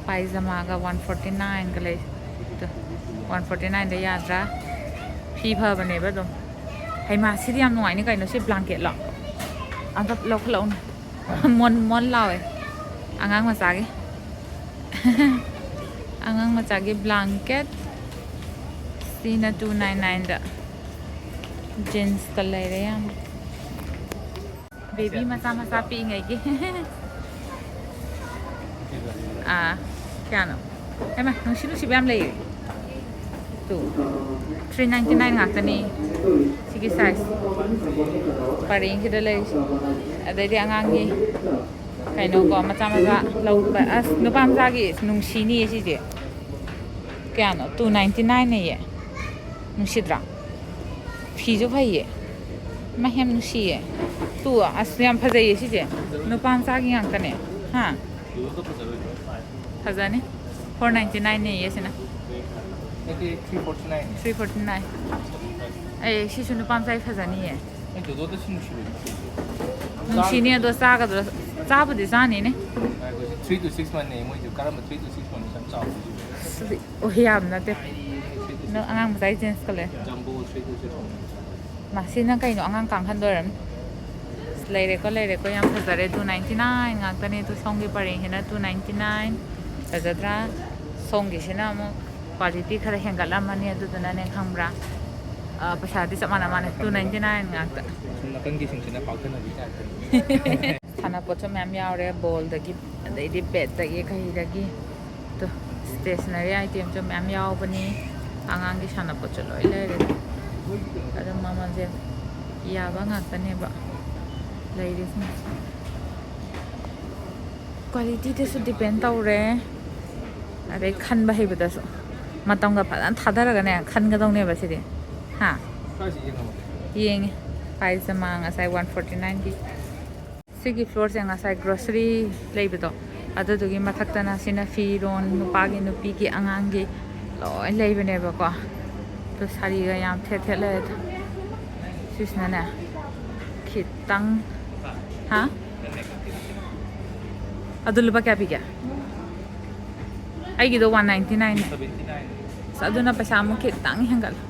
Pyjamaꯒ one forty nineꯒ ꯂꯩ꯫ ꯑꯗꯣ one forty nineꯗ ꯌꯥꯗ꯭ꯔꯥ? ꯐꯤ ꯐꯕꯅꯦꯕ ꯑꯗꯨꯝ꯫ ꯍꯩꯃꯥ, ꯁꯤꯗꯤ ꯌꯥꯝ ꯅꯨꯡꯉꯥꯏꯅꯤ ꯀꯩꯅꯣ, ꯁꯤ blanketꯂꯣ? ꯑꯝꯇ ꯂꯧꯈꯠꯂꯛꯎꯅꯦ꯫ ꯃꯣꯟ ꯃꯣꯟ ꯂꯥꯎꯋꯦ꯫ ꯑꯉꯥꯡ ꯃꯆꯥꯒꯤ꯫ ꯑꯉꯥꯡ ꯃꯆꯥꯒꯤ blanket꯫ ꯁꯤꯅ two nine nineꯗ꯫ Jeansꯀ ꯂꯩꯔꯦ ꯌꯥꯝ꯫ Baby ꯃꯆꯥ ꯃꯆꯥ ꯄꯤꯛꯏꯉꯩꯒꯤ꯫ ꯑꯥ, ꯀꯌꯥꯅꯣ? ꯍꯩꯃꯥ, ꯅꯨꯡꯁꯤ ꯅꯨꯡꯁꯤꯕ ꯌꯥꯝ ꯂꯩꯔꯦ꯫ ꯇꯨ꯫ Three ninety nine ꯉꯥꯛꯇꯅꯤ꯫ ꯁꯤꯒꯤ size꯫ ꯄꯔꯦꯡꯁꯤꯗ ꯂꯩꯔꯤꯁꯦ꯫ ꯑꯗꯩꯗꯤ ꯑꯉꯥꯡꯒꯤ ꯀꯩꯅꯣꯀꯣ, ꯃꯆꯥ ꯃꯆꯥ ꯂꯧꯕ꯫ ꯑꯁ, ꯅꯨꯄꯥ ꯃꯆꯥꯒꯤ ꯅꯨꯡꯁꯤꯅꯤꯌꯦ ꯁꯤꯁꯦ꯫ ꯀꯌꯥꯅꯣ? Two ninety nine ꯅꯦꯌꯦ꯫ ꯅꯨꯡꯁꯤꯗ꯭ꯔꯥ? ꯐꯤꯁꯨ ꯐꯩꯌꯦ꯫ ꯃꯥ ꯌꯥꯝ ꯅꯨꯡꯁꯤꯌꯦ꯫ ꯇꯨ, ꯑꯁ, ꯌꯥꯝ ꯐꯖꯩꯌꯦ ꯁꯤꯁꯦ꯫ ꯅꯨꯄꯥ ꯃꯆꯥꯒꯤ ꯉꯥꯛꯇꯅꯦ꯫ ꯍꯥ? ꯐꯖꯅꯤ꯫ Four ninety nine ꯅꯦꯌꯦ ꯁꯤꯅ꯫ ꯅꯠꯇꯦ, three forty nine꯫ Three forty nine꯫ ꯑꯩ ꯁꯤꯁꯨ ꯅꯨꯄꯥ ꯃꯆꯥꯒꯤ ꯐꯖꯅꯤꯌꯦ꯫ ꯑꯩ ꯗꯣꯗꯣꯗ ꯁꯤ ꯅꯨꯡꯁꯤꯕꯅꯤ꯫ ꯅꯨꯡꯁꯤꯅꯤ, ꯑꯗꯣ ꯆꯥꯒꯗ꯭ꯔꯣ? ꯆꯥꯕꯨꯗꯤ ꯆꯥꯅꯤꯅꯦ꯫ ꯉꯥꯏꯈꯣ, ꯁꯤ three to six month ꯅꯦ ꯃꯣꯏꯗꯨ꯫ ꯀꯔꯝꯕ three to six month ꯌꯥꯝ ꯆꯥꯎꯕꯁꯤꯕꯨ? ꯑꯁ, ꯑꯣ, ꯌꯥꯝ ꯅꯠꯇꯦ꯫ ꯅꯪ ꯑꯉꯥꯡ ꯃꯆꯥꯒꯤ ꯖꯤꯟꯁꯀ ꯂꯩ꯫ Jumbo three to six month꯫ ꯃꯁꯤꯅ ꯀꯩꯅꯣ, ꯑꯉꯥꯡ ꯀꯥꯡꯈꯟꯗ ꯑꯣꯏꯔꯝꯅꯤ꯫ ꯑꯁ, ꯂꯩꯔꯦꯀꯣ, ꯂꯩꯔꯦꯀꯣ, ꯌꯥꯝ ꯐꯖꯔꯦ꯫ Two ninety nine ꯉꯥꯛꯇꯅꯦ꯫ ꯑꯗꯨ ꯁꯣꯝꯒꯤ ꯄꯔꯦꯡꯁꯤꯅ two ninety nine꯫ ꯐꯖꯗ꯭ꯔꯥ? ꯁꯣꯝꯒꯤꯁꯤꯅ ꯑꯃꯨꯛ quality ꯈꯔ ꯍꯦꯟꯒꯠꯂꯝꯃꯅꯤ꯫ ꯑꯗꯨꯗꯨꯅꯅꯦ, ꯈꯪꯕ꯭ꯔꯥ? ꯑ, ꯄꯩꯁꯥꯗꯤ ꯆꯞ ꯃꯥꯟꯅ ꯃꯥꯟꯅꯩ, two ninety nine ꯉꯥꯛꯇ꯫ ꯁꯨꯝ ꯅꯥꯀꯟꯒꯤꯁꯤꯡꯁꯤꯅ ꯐꯥꯎꯊꯅꯕꯤ ꯇꯥꯏꯞꯇꯅꯤ꯫ ꯁꯥꯟꯅꯄꯣꯠꯁꯨ ꯃꯌꯥꯝ ꯌꯥꯎꯔꯦ, ꯕꯣꯜꯗꯒꯤ, ꯑꯗꯩꯗꯤ ꯕꯦꯠꯇꯒꯤ, ꯀꯩꯗꯒꯤ꯫ ꯇꯣ, stationery itemꯁꯨ ꯃꯌꯥꯝ ꯌꯥꯎꯕꯅꯤ꯫ ꯑꯉꯥꯡꯒꯤ ꯁꯥꯟꯅꯄꯣꯠꯁꯨ ꯂꯣꯏ ꯂꯩꯔꯦ꯫ ꯑꯗꯨꯝ ꯃꯃꯜꯁꯦ ꯌꯥꯕ ꯉꯥꯛꯇꯅꯦꯕ ꯂꯩꯔꯤꯁꯤꯡꯁꯦ꯫ Qualityꯗꯁꯨ depend ꯇꯧꯔꯦ, ꯑꯗꯩ ꯈꯟꯕ ꯍꯩꯕꯗꯁꯨ꯫ ꯃꯇꯝꯒ ꯐꯖꯅ ꯊꯥꯗꯔꯒꯅꯦ ꯈꯟꯒꯗꯧꯅꯦꯕ ꯁꯤꯗꯤ꯫ ꯍꯥ? ꯁ꯭ꯋꯥꯏꯁꯤ ꯌꯦꯡꯉꯝꯃꯣ꯫ ꯌꯦꯡꯉꯦ꯫ ꯄꯥꯏꯖꯃꯥ ꯉꯁꯥꯏ one forty nineꯒꯤ꯫ ꯁꯤꯒꯤ floorꯁꯦ ꯉꯁꯥꯏ grocery ꯂꯩꯕꯗꯣ, ꯑꯗꯨꯗꯨꯒꯤ ꯃꯊꯛꯇꯅ ꯁꯤꯅ ꯐꯤꯔꯣꯟ, ꯅꯨꯄꯥꯒꯤ, ꯅꯨꯄꯤꯒꯤ, ꯑꯉꯥꯡꯒꯤ ꯂꯣꯏ ꯂꯩꯕꯅꯦꯕꯀꯣ꯫ ꯑꯗꯣ ꯁꯥꯔꯤꯒ ꯌꯥꯝ ꯊꯦꯠ ꯊꯦꯠ ꯂꯩꯔꯦ꯫ ꯁꯤꯁꯤꯅꯅꯦ ꯈꯤꯇꯪ, ꯍꯥ? ꯑꯗꯨ ꯂꯨꯄꯥ ꯀꯌꯥ ꯄꯤꯒꯦ? ꯑꯩꯒꯤꯗꯣ one ninety nine꯫ Seventy nine꯫ ꯑꯁ, ꯑꯗꯨꯅ ꯄꯩꯁꯥ ꯑꯃꯨꯛ ꯈꯤꯇꯪ ꯍꯦꯟꯒꯠꯂꯦ꯫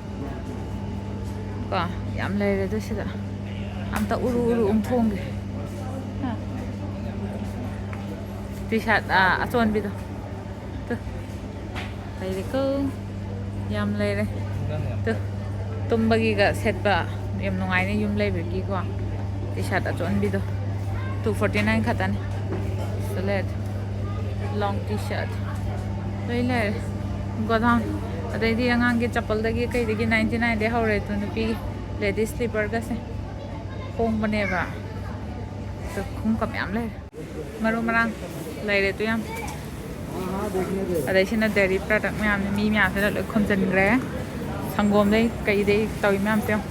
ꯀꯣ, ꯌꯥꯝ ꯂꯩꯔꯦ ꯑꯗꯨ ꯁꯤꯗ꯫ ꯑꯝꯇ ꯎꯔꯨ ꯎꯔꯨ ꯎꯪꯊꯣꯛꯑꯝꯒꯦ꯫ ꯍꯥ? T-shirt, ꯑꯥ, ꯑꯆꯣꯟꯕꯤꯗꯣ꯫ ꯇꯨ꯫ ꯂꯩꯔꯦꯀꯣ꯫ ꯌꯥꯝ ꯂꯩꯔꯦ꯫ ꯇꯨ꯫ ꯇꯨꯝꯕꯒꯤꯒ ꯁꯦꯠꯄ ꯌꯥꯝ ꯅꯨꯡꯉꯥꯏꯅꯤ ꯌꯨꯝ ꯂꯩꯕꯒꯤꯀꯣ꯫ T-shirt ꯑꯆꯣꯟꯕꯤꯗꯣ꯫ Two forty nine ꯈꯛꯇꯅꯤ꯫ ꯁꯤꯗ ꯂꯩꯔꯦ꯫ Long T-shirt꯫ ꯂꯣꯏ ꯂꯩꯔꯦ꯫ Godown꯫ ꯑꯗꯩꯗꯤ ꯑꯉꯥꯡꯒꯤ ꯆꯄꯜꯗꯒꯤ ꯀꯩꯗꯒꯤ ninety nineꯗꯩ ꯍꯧꯔꯦ꯫ ꯑꯗꯨ ꯅꯨꯄꯤꯒꯤ ladies slipperꯒꯁꯦ ꯍꯣꯡꯕꯅꯦꯕ꯫ ꯑꯗꯣ ꯈꯣꯡꯎꯞꯀ ꯃꯌꯥꯝ ꯂꯩꯔꯦ꯫ ꯃꯔꯨ ꯃꯔꯥꯡ ꯂꯩꯔꯦ ꯑꯗꯨ ꯌꯥꯝ꯫ ꯑꯗꯩ ꯁꯤꯅ dairy product ꯃꯌꯥꯝꯅꯤ, ꯃꯤ ꯃꯌꯥꯝꯁꯤꯅ ꯂꯣꯏ ꯈꯣꯝꯖꯤꯟꯈ꯭ꯔꯦ꯫ ꯁꯪꯒꯣꯝꯗꯩ ꯀꯩꯗꯩ ꯇꯧꯏ ꯃꯌꯥꯝꯁꯦ ꯌꯦꯡꯉꯣ꯫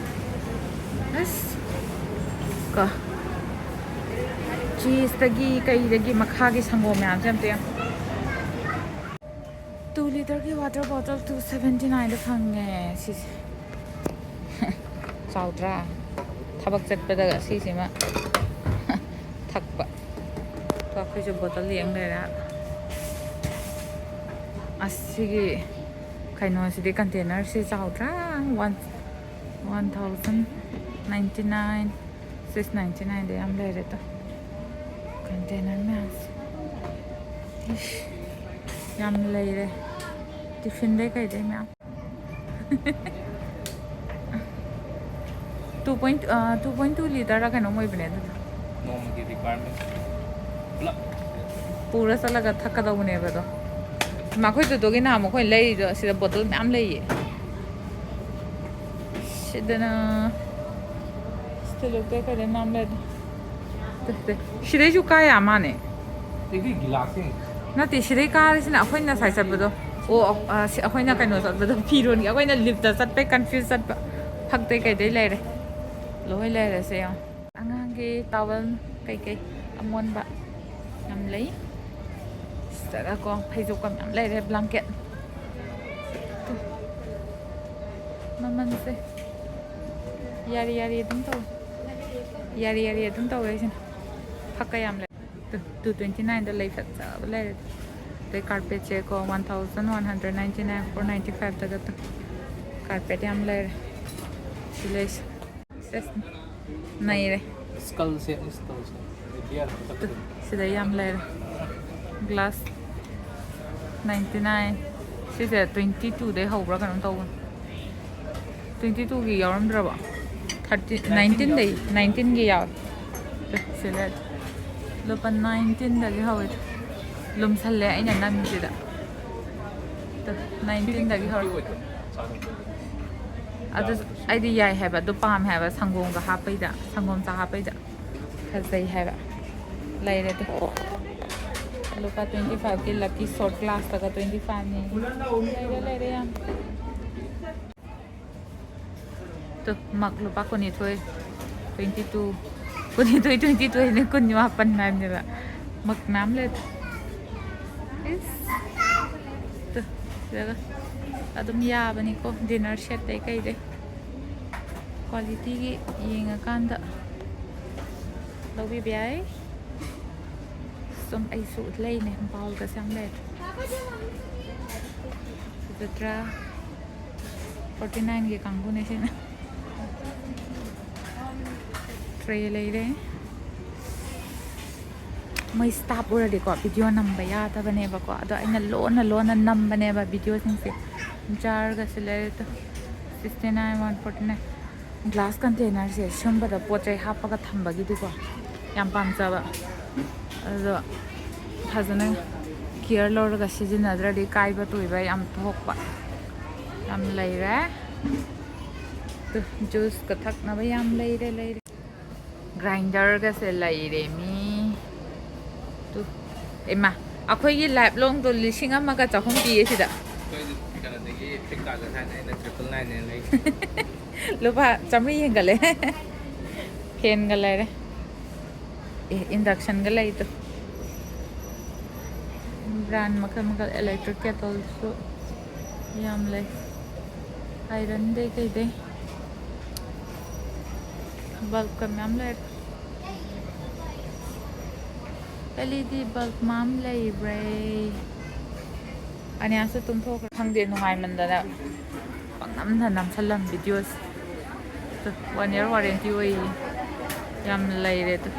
ꯑꯁ ꯀꯣ, cheeseꯇꯒꯤ ꯀꯩꯗꯒꯤ ꯃꯈꯥꯒꯤ ꯁꯪꯒꯣꯝ ꯃꯌꯥꯝꯁꯦ ꯑꯝꯇ ꯌꯦꯡꯉꯣ꯫ Two literꯒꯤ water bottle two seventy nineꯗ ꯐꯪꯉꯦ ꯁꯤꯁꯦ꯫ ꯆꯥꯎꯗ꯭ꯔꯥ? ꯊꯕꯛ ꯆꯠꯄꯗꯒ ꯁꯤꯁꯤꯃ ꯊꯛꯄ꯫ ꯇꯣ ꯑꯩꯈꯣꯏꯁꯨ bottle ꯌꯦꯡ ꯂꯩꯔꯦ꯫ ꯑꯁꯤꯒꯤ ꯀꯩꯅꯣꯁꯤꯗꯤ, containerꯁꯤ ꯆꯥꯎꯗ꯭ꯔꯥ? One, one thousand ninety nine, six ninety nineꯗ ꯌꯥꯝ ꯂꯩꯔꯦ꯫ ꯇꯣ container ꯃꯌꯥꯝꯁꯦ, ꯏꯁ, ꯌꯥꯝ ꯂꯩꯔꯦ꯫ Tiffinꯗꯩ ꯀꯩꯗꯩ ꯃꯌꯥꯝ꯫ Two point, two point two literꯔ ꯀꯩꯅꯣꯝ ꯑꯣꯏꯕꯅꯦ ꯑꯗꯨꯗꯣ꯫ ꯅꯣꯡꯃꯒꯤ requirement ꯄꯨꯂꯞ꯫ ꯄꯨꯔ ꯆꯠꯂꯒ ꯊꯛꯀꯗꯧꯕꯅꯦꯕ ꯑꯗꯣ꯫ ꯃꯈꯣꯏ ꯇꯨꯗꯨꯒꯤ ꯅꯍꯥꯟ ꯃꯈꯣꯏ ꯂꯩꯔꯤꯗꯣ ꯁꯤꯗ bottle ꯃꯌꯥꯝ ꯂꯩꯌꯦ꯫ ꯁꯤꯗꯅ ꯁꯤꯗ ꯂꯣꯛꯇ ꯀꯩꯗ ꯃꯌꯥꯝ ꯂꯩꯗ꯫ ꯁꯤꯗꯩꯁꯨ ꯀꯥ ꯌꯥ ꯃꯥꯅꯦ꯫ ꯑꯩꯗꯤ ꯒꯤꯂꯥꯁꯁꯤꯡ꯫ ꯅꯠꯇꯦ, ꯁꯤꯗꯩ ꯀꯥꯔꯤꯁꯤꯅ ꯑꯩꯈꯣꯏꯅ ꯉꯁꯥꯏ ꯆꯠꯄꯗꯣ꯫ ꯑꯣ, ꯑ, ꯁꯤ ꯑꯩꯈꯣꯏꯅ ꯀꯩꯅꯣ ꯆꯠꯄꯗꯣ, ꯐꯤꯔꯣꯟꯒꯤ ꯑꯩꯈꯣꯏꯅ liftꯇ ꯆꯠꯄꯩ confuse ꯆꯠꯄ꯫ ꯐꯛꯇꯩ ꯀꯩꯗꯩ ꯂꯩꯔꯦ꯫ ꯂꯣꯏ ꯂꯩꯔꯦꯁꯦ ꯌꯦꯡꯉꯣ꯫ ꯑꯉꯥꯡꯒꯤ towel ꯀꯩꯀꯩ ꯑꯃꯣꯟꯕ ꯌꯥꯝ ꯂꯩ꯫ ꯁꯤꯗꯒꯀꯣ ꯐꯩꯖꯨꯞꯀ ꯃꯌꯥꯝ ꯂꯩꯔꯦ, blanket꯫ ꯃꯃꯜꯁꯦ ꯌꯥꯔꯤ ꯌꯥꯔꯤ ꯑꯗꯨꯝ ꯇꯧꯋꯦ꯫ ꯌꯥꯔꯤ ꯌꯥꯔꯤ ꯑꯗꯨꯝ ꯇꯧꯋꯦ ꯑꯩꯁꯤꯅ꯫ ꯐꯛꯀ ꯌꯥꯝ ꯂꯩ꯫ Two twenty nineꯗ ꯂꯩ ꯐꯖꯕ ꯂꯩꯔꯦ꯫ ꯑꯗꯩ carpetꯁꯦꯀꯣ, one thousand one hundred ninety nine, four ninety fiveꯇꯒ ꯇꯧ꯫ Carpet ꯌꯥꯝ ꯂꯩꯔꯦ꯫ ꯁꯤ ꯂꯩꯁꯦ꯫ ꯁꯦꯁ, ꯅꯩꯔꯦ꯫ Skull set, skull set꯫ Beer two, ꯁꯤꯗ ꯌꯥꯝ ꯂꯩꯔꯦ꯫ Glass ninety nine꯫ ꯁꯤꯁꯦ twenty twoꯗꯩ ꯍꯧꯕ꯭ꯔꯥ ꯀꯩꯅꯣꯝ ꯇꯧꯕꯅꯤ꯫ Twenty twoꯒꯤ ꯌꯥꯎꯔꯝꯗ꯭ꯔꯕꯣ? Thirty, nineteenꯗꯩ, nineteenꯒꯤ ꯌꯥꯎꯋꯦ꯫ ꯇꯨ, ꯁꯤ ꯂꯩꯔꯦ꯫ ꯂꯨꯄꯥ nineteenꯗꯒꯤ ꯍꯧꯋꯦ꯫ ꯂꯨꯝꯁꯜꯂꯦ ꯑꯩꯅ ꯅꯝꯃꯤꯁꯤꯗ꯫ ꯇꯨ, nineteenꯗꯒꯤ ꯍꯧꯔꯦ꯫ ꯑꯗꯨ ꯑꯩꯗꯤ ꯌꯥꯏ ꯍꯥꯏꯕ, ꯑꯗꯨ ꯄꯥꯝꯃꯦ ꯍꯥꯏꯕ, ꯁꯪꯒꯣꯝꯒ ꯍꯥꯞꯄꯩꯗ, ꯁꯪꯒꯣꯝ ꯆꯥ ꯍꯥꯞꯄꯩꯗ ꯐꯖꯩ ꯍꯥꯏꯕ꯫ ꯂꯩꯔꯦ ꯑꯗꯨ꯫ ꯂꯨꯄꯥ twenty five ꯀꯤ lucky shot glass ꯇꯒ twenty five ꯅꯤ꯫ ꯂꯩꯔꯦ, ꯂꯩꯔꯦ ꯌꯥꯝ꯫ ꯇꯨ, ꯃꯛ ꯂꯨꯄꯥ ꯀꯨꯟꯅꯤꯊꯣꯏ, twenty two, ꯀꯨꯟꯅꯤꯊꯣꯏ, twenty two ꯍꯥꯏꯅ ꯀꯨꯟ ꯃꯥꯄꯟ ꯍꯥꯏꯕꯅꯦꯕ꯫ ꯃꯛ ꯃꯌꯥꯝ ꯂꯩ꯫ ꯏꯁ꯫ ꯇꯨ, ꯁꯤꯗꯒ ꯑꯗꯨꯝ ꯌꯥꯕꯅꯤꯀꯣ, dinner set ꯇꯩ ꯀꯩꯗꯩ꯫ Quality ꯒꯤ ꯌꯦꯡꯉꯀꯥꯟꯗ ꯂꯧꯕꯤꯕ ꯌꯥꯏ꯫ ꯁꯨꯝ ꯑꯩꯁꯨ ꯂꯩꯅꯦ, bowl ꯒꯁꯦ ꯌꯥꯝ ꯂꯩ꯫ ꯁꯤꯗ ꯇꯔꯥ, forty nine ꯒꯤ ꯀꯥꯡꯕꯨꯅꯦ ꯁꯤꯅ꯫ Tray ꯂꯩꯔꯦ꯫ ꯃꯣꯏ staff ꯎꯔꯗꯤꯀꯣ, video ꯅꯝꯕ ꯌꯥꯗꯕꯅꯦꯕꯀꯣ, ꯑꯗꯣ ꯑꯩꯅ ꯂꯣꯟꯅ ꯂꯣꯟꯅ ꯅꯝꯕꯅꯦꯕ video ꯁꯤꯡꯁꯦ꯫ Jar ꯒꯁꯦ ꯂꯩꯔꯦ꯫ Sixty nine, one forty nine꯫ Glass container ꯁꯦ ꯁꯨꯝꯕꯗ ꯄꯣꯠ ꯆꯩ ꯍꯥꯞꯄꯒ ꯊꯝꯕꯒꯤꯗꯤꯀꯣ ꯌꯥꯝ ꯄꯥꯝꯖꯕ꯫ ꯑꯗꯣ ꯐꯖꯅ care ꯂꯧꯔꯒ ꯁꯤꯖꯤꯟꯅꯗ꯭ꯔꯗꯤ ꯀꯥꯏꯕ ꯇꯣꯏꯕ ꯌꯥꯝ ꯊꯣꯛꯄ ꯌꯥꯝ ꯂꯩꯔꯦ꯫ ꯇꯨ, juice ꯀ ꯊꯛꯅꯕ ꯌꯥꯝ ꯂꯩꯔꯦ, ꯂꯩꯔꯦ꯫ Grinder ꯒꯁꯦ ꯂꯩꯔꯦ ꯃꯤ꯫ ꯇꯨ, ꯏꯃꯥ, ꯑꯩꯈꯣꯏꯒꯤ life long ꯗꯣ ꯂꯤꯁꯤꯡ ꯑꯃꯒ ꯆꯍꯨꯝ ꯄꯤꯌꯦ ꯁꯤꯗ꯫ ꯑꯩꯈꯣꯏꯗꯤ ꯀꯩꯅꯣꯗꯒꯤ Flipkart ꯇ ꯊꯥꯏꯅ ꯑꯩꯅ triple nine ꯅꯦꯅ ꯂꯩ꯫ ꯂꯨꯄꯥ ꯆꯥꯃꯔꯤ ꯍꯦꯟꯒꯠꯂꯦ꯫ Fan ꯒ ꯂꯩꯔꯦ꯫ ꯑꯦ, induction ꯒ ꯂꯩꯗꯣ꯫ Brand ꯃꯈꯜ ꯃꯈꯜ, electric kettle ꯁꯨ ꯌꯥꯝ ꯂꯩ꯫ Iron ꯗꯩ ꯀꯩꯗꯩ꯫ Bulb ꯀ ꯃꯌꯥꯝ ꯂꯩꯔꯦ꯫ L E D bulb ꯃꯌꯥꯝ ꯂꯩꯔꯦ꯫ ꯑꯅꯤꯌꯥꯁꯨ ꯇꯨꯝꯊꯣꯛꯈ꯭ꯔꯦ꯫ ꯈꯪꯗꯦ, ꯅꯨꯡꯉꯥꯏꯃꯟꯗꯅ ꯄꯪꯅꯝꯗ ꯅꯝꯁꯜꯂꯝ video ꯁꯦ꯫ ꯇꯨ, one year warranty ꯑꯣꯏꯌꯦ꯫ ꯌꯥꯝ ꯂꯩꯔꯦ꯫ ꯇꯨ,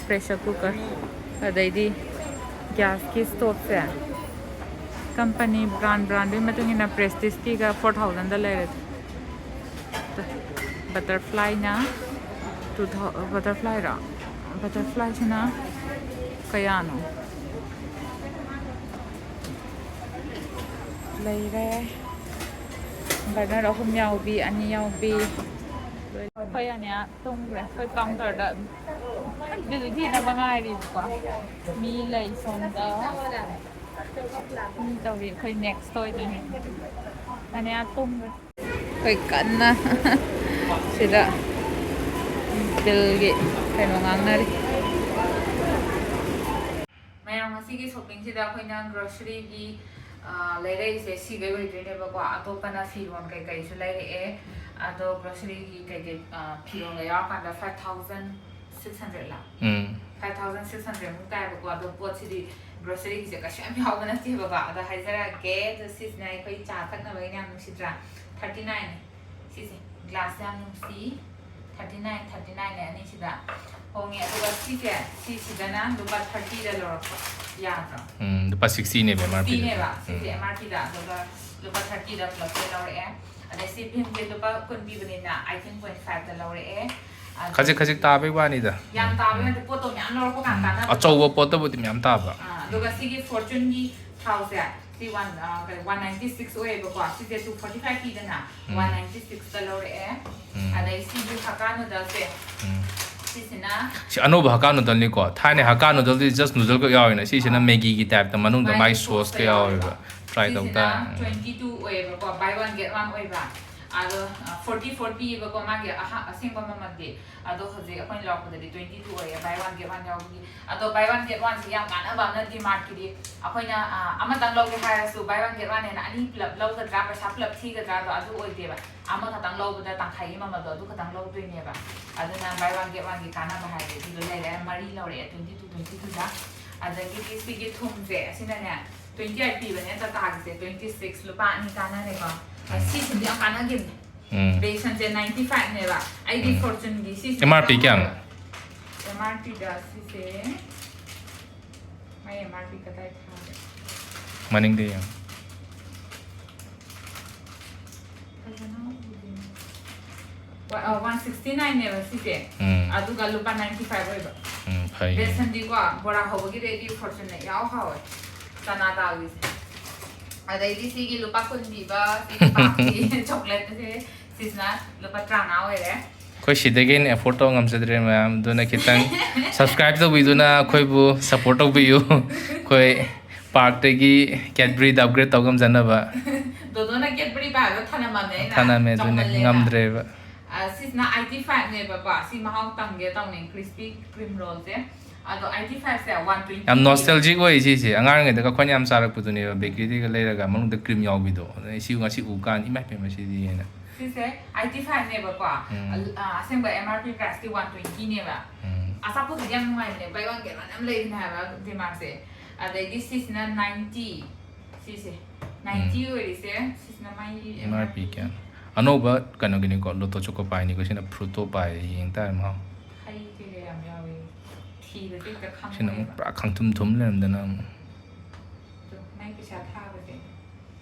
pressure cooker, ꯑꯗꯩꯗꯤ gas ꯀꯤ stove ꯁꯦ company brand brand ꯗꯨꯒꯤ ꯃꯇꯨꯡ ꯏꯟꯅ Prestige ꯀꯤꯒ four thousand ꯗ ꯂꯩꯔꯦ꯫ Butterfly ꯅ two thousand, butterfly ꯔꯣ? Butterfly ꯁꯤꯅ ꯀꯌꯥꯅꯣ? ꯂꯩꯔꯦ꯫ Burner ꯑꯍꯨꯝ ꯌꯥꯎꯕꯤ, ꯑꯅꯤ ꯌꯥꯎꯕꯤ꯫ ꯑꯩꯈꯣꯏ ꯑꯅꯤ ꯇꯨꯝꯈ꯭ꯔꯦ꯫ ꯑꯩꯈꯣꯏ counter ꯗ ꯕꯤꯜ ꯊꯤꯅꯕ ꯉꯥꯏꯔꯤꯕꯀꯣ꯫ ꯃꯤ ꯂꯩ ꯁꯣꯝꯗ꯫ ꯃꯤ ꯇꯧꯔꯤ꯫ ꯑꯩꯈꯣꯏ ꯅꯦꯛꯁ ꯑꯣꯏꯗꯣꯏꯅꯦ꯫ ꯑꯅꯦ ꯑꯥ ꯇꯨꯝꯈ꯭ꯔꯦ꯫ ꯑꯩꯈꯣꯏ ꯀꯟꯅ ꯁꯤꯗ ꯕꯤꯜꯒꯤ ꯀꯩꯅꯣ ꯉꯥꯡꯅꯔꯤ꯫ ꯃꯌꯥꯝ, ꯉꯁꯤꯒꯤ ꯁꯣꯞꯄꯤꯡꯁꯤꯗ ꯑꯩꯈꯣꯏꯅ ꯒ꯭ꯔꯣꯁꯔꯤꯒꯤ, ꯑ, ꯂꯩꯔꯛꯏꯁꯦ ꯁꯤꯈꯩ ꯑꯣꯏꯗꯣꯏꯅꯦꯕꯀꯣ꯫ ꯑꯇꯣꯞꯄꯅ ꯐꯤꯔꯣꯟ ꯀꯩꯀꯩꯁꯨ ꯂꯩꯔꯛꯑꯦ꯫ ꯑꯗꯣ ꯒ꯭ꯔꯣꯁꯔꯤꯒꯤ ꯀꯩꯀꯩ, ꯑ, ꯐꯤꯔꯣꯟꯒ ꯌꯥꯎꯔꯀꯥꯟꯗ ꯐꯥꯏꯚ ꯊꯥꯎꯖꯟ ꯁꯤꯛꯁ ꯍꯟꯗ꯭ꯔꯦꯗꯂ? ꯎꯝ꯫ ꯐꯥꯏꯚ ꯊꯥꯎꯖꯟ ꯁꯤꯛꯁ ꯍꯟꯗ꯭ꯔꯦꯗꯃꯨꯛ ꯇꯥꯏꯕꯀꯣ꯫ ꯑꯗꯣ ꯄꯣꯠꯁꯤꯗꯤ ꯒ꯭ꯔꯣꯁꯔꯤꯒꯤꯁꯦ ꯀꯩꯁꯨ ꯌꯥꯝ ꯌꯥꯎꯕ ꯅꯠꯇꯦꯕꯀꯣ꯫ ꯑꯗꯣ ꯍꯥꯏꯖꯔꯛꯑꯒꯦ꯫ ꯑꯗꯣ ꯁꯤꯁꯤꯅ ꯑꯩꯈꯣꯏ ꯆꯥ ꯊꯛꯅꯕꯒꯤꯅꯦ, ꯌꯥꯝ ꯅꯨꯡꯁꯤꯗ꯭ꯔꯥ? Thirty nine. ꯁꯤꯁꯦ ꯒ꯭ꯂꯥꯁꯁꯦ ꯌꯥꯝ ꯅꯨꯡꯁꯤ꯫ ꯊꯥꯔꯇꯤ ꯅꯥꯏꯟ, ꯊꯥꯔꯇꯤ ꯅꯥꯏꯟꯅꯦ ꯑꯅꯤꯁꯤꯗ ꯍꯣꯡꯉꯦ꯫ ꯑꯗꯨꯒ ꯁꯤꯁꯦ, ꯁꯤꯁꯤꯗꯅ ꯂꯨꯄꯥ ꯊꯥꯔꯇꯤꯗ ꯂꯧꯔꯛꯄ꯫ ꯌꯥꯗ꯭ꯔꯣ? ꯎꯝ, ꯂꯨꯄꯥ ꯁꯤꯛꯁꯇꯤꯅꯦꯕ ꯑꯦꯝ ꯑꯥꯔ ꯄꯤꯗ꯫ ꯁꯤꯛꯁꯇꯤꯅꯦꯕ ꯁꯤꯁꯦ ꯎꯝ꯫ ꯑꯦꯝ ꯑꯥꯔ ꯄꯤꯗ꯫ ꯑꯗꯨꯒ ꯂꯨꯄꯥ ꯊꯥꯔꯇꯤꯗ ꯄꯨꯂꯞꯁꯦ ꯂꯧꯔꯛꯑꯦ꯫ ꯑꯗꯩ ꯁꯤ ꯚꯤꯝꯁꯦ ꯂꯨꯄꯥ ꯀꯨꯟ ꯄꯤꯕꯅꯤꯅ ꯑꯩꯠꯇꯤꯟ ꯄꯣꯏꯟ ꯐꯥꯏꯚꯇ ꯂꯧꯔꯛꯑꯦ꯫ ꯑꯗꯨ ꯈꯖꯤꯛ ꯈꯖꯤꯛ ꯇꯥꯕꯩ ꯋꯥꯅꯤꯗ꯫ ꯌꯥꯝ ꯇꯥꯕꯩ ꯎꯝ꯫ ꯅꯠꯇꯦ, ꯄꯣꯠꯇꯣ ꯃꯌꯥꯝ ꯂꯧꯔꯛꯄ ꯀꯥꯟꯗ ꯎꯝ꯫ ꯀꯥꯟꯅꯕꯗꯣ꯫ ꯑꯆꯧꯕ ꯄꯣꯠꯇꯕꯨꯗꯤ ꯃꯌꯥꯝ ꯇꯥꯕ꯫ ꯑꯥ, ꯑꯗꯨꯒ ꯁꯤꯒꯤ ꯐꯣꯔꯆꯨꯟꯒꯤ ꯊꯥꯎꯁꯦ, ꯁꯤ ꯋꯥꯟ, ꯑ, ꯀꯩ, ꯋꯥꯟ ꯅꯥꯏꯟꯇꯤ ꯁꯤꯛꯁ ꯑꯣꯏꯌꯦꯕꯀꯣ꯫ ꯁꯤꯁꯦ ꯇꯨ ꯐꯣꯔꯇꯤ ꯐꯥꯏꯚ ꯄꯤꯗꯅ, ꯎꯝ꯫ ꯋꯥꯟ ꯅꯥꯏꯟꯇꯤ ꯁꯤꯛꯁꯇ ꯂꯧꯔꯛꯑꯦ꯫ ꯎꯝ꯫ ꯑꯗꯩ ꯁꯤꯒꯤ ꯍꯛꯀꯥ ꯅꯨꯗꯜꯁꯦ, ꯎꯝ꯫ ꯁꯤꯁꯤꯅ ꯁꯤ ꯑꯅꯧꯕ ꯍꯛꯀꯥ ꯅꯨꯗꯜꯅꯤꯀꯣ꯫ ꯊꯥꯏꯅ ꯍꯛꯀꯥ ꯅꯨꯗꯜꯗꯤ just ꯅꯨꯗꯜ ꯈꯛ ꯌꯥꯎꯋꯤꯅ꯫ ꯁꯤꯁꯤꯅ ꯑꯥ꯫ ꯃꯦꯒꯤꯒꯤ ꯇꯥꯏꯞꯇ ꯃꯅꯨꯡꯗ ꯃꯥꯒꯤ ꯃꯥꯒꯤ ꯁꯣꯁꯀ ꯁꯣꯁꯀ ꯌꯥꯎꯋꯦꯕ꯫ ꯌꯥꯎꯋꯦꯕ꯫ ꯇ꯭ꯔꯥꯏ ꯇꯧ ꯁꯤꯁꯤꯅ ꯇꯥꯔꯦ꯫ ꯎꯝ꯫ ꯇ꯭ꯋꯦꯟꯇꯤ ꯇꯨ ꯑꯣꯏꯌꯦꯕꯀꯣ, ꯕꯥꯏ ꯋꯥꯟ ꯒꯦꯠ ꯋꯥꯟ ꯑꯣꯏꯕ꯫ ꯑꯗꯣ, ꯑ, ꯐꯣꯔꯇꯤ ꯐꯣꯔ ꯄꯤꯌꯦꯕꯀꯣ, ꯃꯥꯒꯤ ꯑꯍ-, ꯑꯁꯦꯡꯕ ꯃꯃꯜꯗꯤ꯫ ꯑꯗꯣ ꯍꯧꯖꯤꯛ ꯑꯩꯈꯣꯏꯅ ꯂꯧꯔꯛꯄꯗꯗꯤ ꯇ꯭ꯋꯦꯟꯇꯤ ꯇꯨ ꯑꯣꯏꯌꯦ, ꯕꯥꯏ ꯋꯥꯟ ꯒꯦꯠ ꯋꯥꯟ ꯌꯥꯎꯕꯒꯤ꯫ ꯑꯗꯣ ꯕꯥꯏ ꯋꯥꯟ ꯒꯦꯠ ꯋꯥꯟꯁꯦ ꯌꯥꯝ ꯀꯥꯟꯅꯕ ꯑꯃꯅ ꯗꯤꯃꯥꯔꯠꯀꯤꯗꯤ ꯑꯩꯈꯣꯏꯅ, ꯑ, ꯑꯃꯇꯪ ꯂꯧꯒꯦ ꯍꯥꯏꯔꯁꯨ ꯕꯥꯏ ꯋꯥꯟ ꯒꯦꯠ ꯋꯥꯟ ꯍꯥꯏꯅ ꯑꯅꯤ ꯄꯨꯂꯞ ꯂꯧꯒꯗ꯭ꯔꯥ, ꯄꯩꯁꯥ ꯄꯨꯂꯞ ꯊꯤꯒꯗ꯭ꯔꯥꯗꯣ ꯑꯗꯨ ꯑꯣꯏꯗꯦꯕ꯫ ꯑꯃꯈꯛꯇꯪ ꯂꯧꯕꯗ ꯇꯪꯈꯥꯏꯒꯤ ꯃꯃꯜꯗꯣ ꯑꯗꯨ ꯈꯛꯇꯪ ꯂꯧꯗꯣꯏꯅꯦꯕ꯫ ꯑꯗꯨꯅ ꯕꯥꯏ ꯋꯥꯟ ꯒꯦꯠ ꯋꯥꯟꯒꯤ ꯀꯥꯟꯅꯕ ꯍꯥꯏꯔꯗꯤ ꯑꯗꯨꯗꯣ ꯂꯩꯔꯦ, ꯃꯔꯤ ꯂꯧꯔꯛꯑꯦ, ꯇ꯭ꯋꯦꯟꯇꯤ ꯇꯨ, ꯇ꯭ꯋꯦꯟꯇꯤ ꯇꯨꯗ꯫ ꯑꯗꯒꯤꯗꯤ ꯁꯤꯒꯤ ꯊꯨꯝꯁꯦ, ꯑꯁꯤꯅꯅꯦ ꯇ꯭ꯋꯦꯟꯇꯤ ꯑꯩꯠ ꯄꯤꯕꯅꯦ, ꯇꯥꯇꯥꯒꯤꯁꯦ ꯇ꯭ꯋꯦꯟꯇꯤ ꯁꯤꯛꯁ, ꯂꯨꯄꯥ ꯑꯅꯤ ꯀꯥꯟꯅꯔꯦꯀꯣ꯫ ꯎꯝ꯫ ꯁꯤꯁꯤꯗꯤ ꯌꯥꯝ ꯀꯥꯟꯅꯈꯤꯕꯅꯦ꯫ ꯎꯝ꯫ ꯕꯦꯁꯟꯁꯦ ꯅꯥꯏꯟꯇꯤ ꯐꯥꯏꯚꯅꯦꯕ, ꯑꯩꯗꯤ ꯎꯝ꯫ ꯐꯣꯔꯆꯨꯟꯒꯤ ꯁꯤꯁꯦ ꯑꯦꯝ ꯑꯥꯔ ꯄꯤ ꯀꯌꯥꯅꯣ? ꯑꯦꯝ ꯑꯥꯔ ꯄꯤꯗ ꯁꯤꯁꯦ, ꯃꯥꯏ ꯑꯦꯝ ꯑꯥꯔ ꯄꯤ ꯀꯗꯥꯏ ꯊꯥꯒꯦ? ꯃꯅꯤꯡꯗ ꯌꯦꯡꯉꯣ꯫ ꯐꯖꯅ ꯎꯗꯦꯅꯦ꯫ ꯋꯥ-, ꯑ, ꯋꯥꯟ ꯁꯤꯛꯁꯇꯤ ꯅꯥꯏꯟꯅꯦꯕ ꯁꯤꯁꯦ꯫ ꯎꯝ꯫ ꯑꯗꯨꯒ ꯂꯨꯄꯥ ꯅꯥꯏꯟꯇꯤ ꯐꯥꯏꯚ ꯑꯣꯏꯕ꯫ ꯎꯝ, ꯐꯩꯅꯦ꯫ ꯕꯦꯁꯟꯗꯤꯀꯣ, ꯕꯣꯔꯥ ꯍꯧꯕꯒꯤꯗꯤ ꯑꯩꯗꯤ ꯐꯣꯔꯆꯨꯟꯅ ꯏꯍꯥꯎ ꯍꯥꯎꯋꯦ꯫ ꯆꯅꯥ ꯗꯥꯜꯒꯤꯁꯦ꯫ ꯑꯗꯩꯗꯤ ꯁꯤꯒꯤ ꯂꯨꯄꯥ ꯀꯨꯟ ꯄꯤꯕ, ꯁꯤꯒꯤ ꯄꯥꯛꯀꯤ ꯆꯣꯀ꯭ꯂꯦꯠꯁꯦ, ꯁꯤꯁꯤꯅ ꯂꯨꯄꯥ ꯇꯔꯥꯃꯉꯥ ꯑꯣꯏꯔꯦ꯫ ꯑꯩꯈꯣꯏ ꯁꯤꯗꯒꯤ ꯍꯦꯟꯅ ꯑꯦꯐꯣꯔꯠ ꯇꯧꯕ ꯉꯝꯖꯗ꯭ꯔꯦ ꯃꯌꯥꯝ, ꯑꯗꯨꯅ ꯈꯤꯇꯪ ꯁꯕꯁꯀ꯭ꯔꯥꯏꯕ ꯇꯧꯕꯤꯗꯨꯅ ꯑꯩꯈꯣꯏꯕꯨ ꯁꯞꯄꯣꯔꯠ ꯇꯧꯕꯤꯌꯨ꯫ ꯑꯩꯈꯣꯏ ꯄꯥꯔꯛꯇꯒꯤ ꯀꯦꯗꯕꯔꯤꯗ ꯑꯞꯒ꯭ꯔꯦꯗ ꯇꯧꯕ ꯉꯝꯖꯅꯕ꯫ ꯗꯣꯗꯣꯅ ꯀꯦꯗꯕꯔꯤ ꯄꯥꯏꯕ ꯊꯅꯝꯃꯝꯅꯦ ꯑꯩꯅ ꯊꯅꯝꯃꯦ, ꯑꯗꯨꯅꯦ ꯆꯥꯎꯃꯜꯂꯦꯅ꯫ ꯉꯝꯗ꯭ꯔꯦꯕ꯫ ꯑ, ꯁꯤꯁꯤꯅ ꯑꯥꯏꯇꯤ ꯐꯥꯏꯚꯅꯦꯕꯀꯣ꯫ ꯁꯤ ꯃꯍꯥꯎ ꯇꯪꯒꯦ ꯇꯧꯅꯤ, ꯀ꯭ꯔꯤꯁꯄꯤ ꯀ꯭ꯔꯤꯝ ꯔꯣꯜꯁꯦ꯫ ꯑꯗꯣ ꯑꯥꯏꯇꯤ ꯐꯥꯏꯚꯁꯦ ꯋꯥꯟ ꯇ꯭ꯋꯦꯟꯇꯤ꯫ ꯌꯥꯝ ꯅꯣꯁꯇꯦꯜꯖꯤꯛ ꯑꯣꯏ ꯁꯤꯁꯦ, ꯑꯉꯥꯡ ꯑꯣꯏꯔꯤꯉꯩꯗꯒ ꯑꯩꯈꯣꯏꯅ ꯌꯥꯝ ꯆꯥꯔꯛꯄꯗꯨꯅꯦꯕ, ꯕꯦꯀꯔꯤꯗꯒ ꯂꯩꯔꯒ ꯃꯅꯨꯡꯗ ꯀ꯭ꯔꯤꯝ ꯌꯥꯎꯕꯤꯗꯣ꯫ ꯑꯗꯩ ꯁꯤ ꯉꯁꯤ ꯎ ꯀꯥꯟ ꯏꯃꯥꯏ ꯄꯦꯝꯃ ꯁꯤꯗꯤ ꯍꯥꯏꯅ꯫ ꯁꯤꯁꯦ ꯑꯥꯏꯇꯤ ꯐꯥꯏꯚꯅꯦꯕꯀꯣ꯫ ꯎꯝ꯫ ꯑ, ꯑꯁꯦꯡꯕ ꯑꯦꯝ ꯑꯥꯔ ꯄꯤ ꯄ꯭ꯔꯥꯏꯁꯇꯤ ꯋꯥꯟ ꯇ꯭ꯋꯦꯟꯇꯤꯅꯦꯕ꯫ ꯎꯝ꯫ ꯑꯆꯥꯄꯣꯠꯇꯨꯗꯤ ꯌꯥꯝ ꯅꯨꯡꯉꯥꯏꯕꯅꯦ, ꯕꯥꯏ ꯋꯥꯟ ꯒꯦꯠ ꯋꯥꯟ ꯌꯥꯝ ꯂꯩꯕꯅꯦ ꯍꯥꯏꯕ ꯗꯤꯃꯥꯔꯠꯁꯦ꯫ ꯑꯗꯩꯗꯤ ꯁꯤꯁꯤꯅ ꯅꯥꯏꯟꯇꯤ꯫ ꯁꯤꯁꯦ ꯅꯥꯏꯟꯇꯤ ꯑꯣꯏꯔꯤꯁꯦ꯫ ꯁꯤꯁꯤꯅ ꯃꯥꯒꯤ ꯑꯦꯝ ꯑꯥꯔ ꯄꯤ ꯀꯌꯥ? ꯑꯅꯧꯕ ꯀꯩꯅꯣꯒꯤꯅꯤꯀꯣ, ꯂꯣꯇꯣ ꯆꯣꯀꯣ ꯄꯥꯏꯅꯤꯀꯣ꯫ ꯁꯤꯅ ꯐ꯭ꯔꯨꯇꯣ ꯄꯥꯏ, ꯌꯦꯡ ꯇꯥꯔꯦ ꯃꯍꯥꯎ꯫ ꯍꯩ ꯀꯩꯀꯩ ꯌꯥꯝ ꯌꯥꯎꯋꯦ, ꯊꯤꯕꯁꯦ ꯍꯦꯛꯇ ꯁꯤꯅ ꯑꯃꯨꯛ ꯈꯪꯉꯦꯕ꯫ ꯄꯨꯔꯥ ꯈꯪꯊꯨꯝ ꯊꯨꯝ ꯂꯩꯔꯝꯗꯅ ꯑꯃꯨꯛ꯫ ꯑꯗꯣ ꯃꯥꯏ ꯄꯩꯁꯥ ꯊꯥꯕꯁꯦ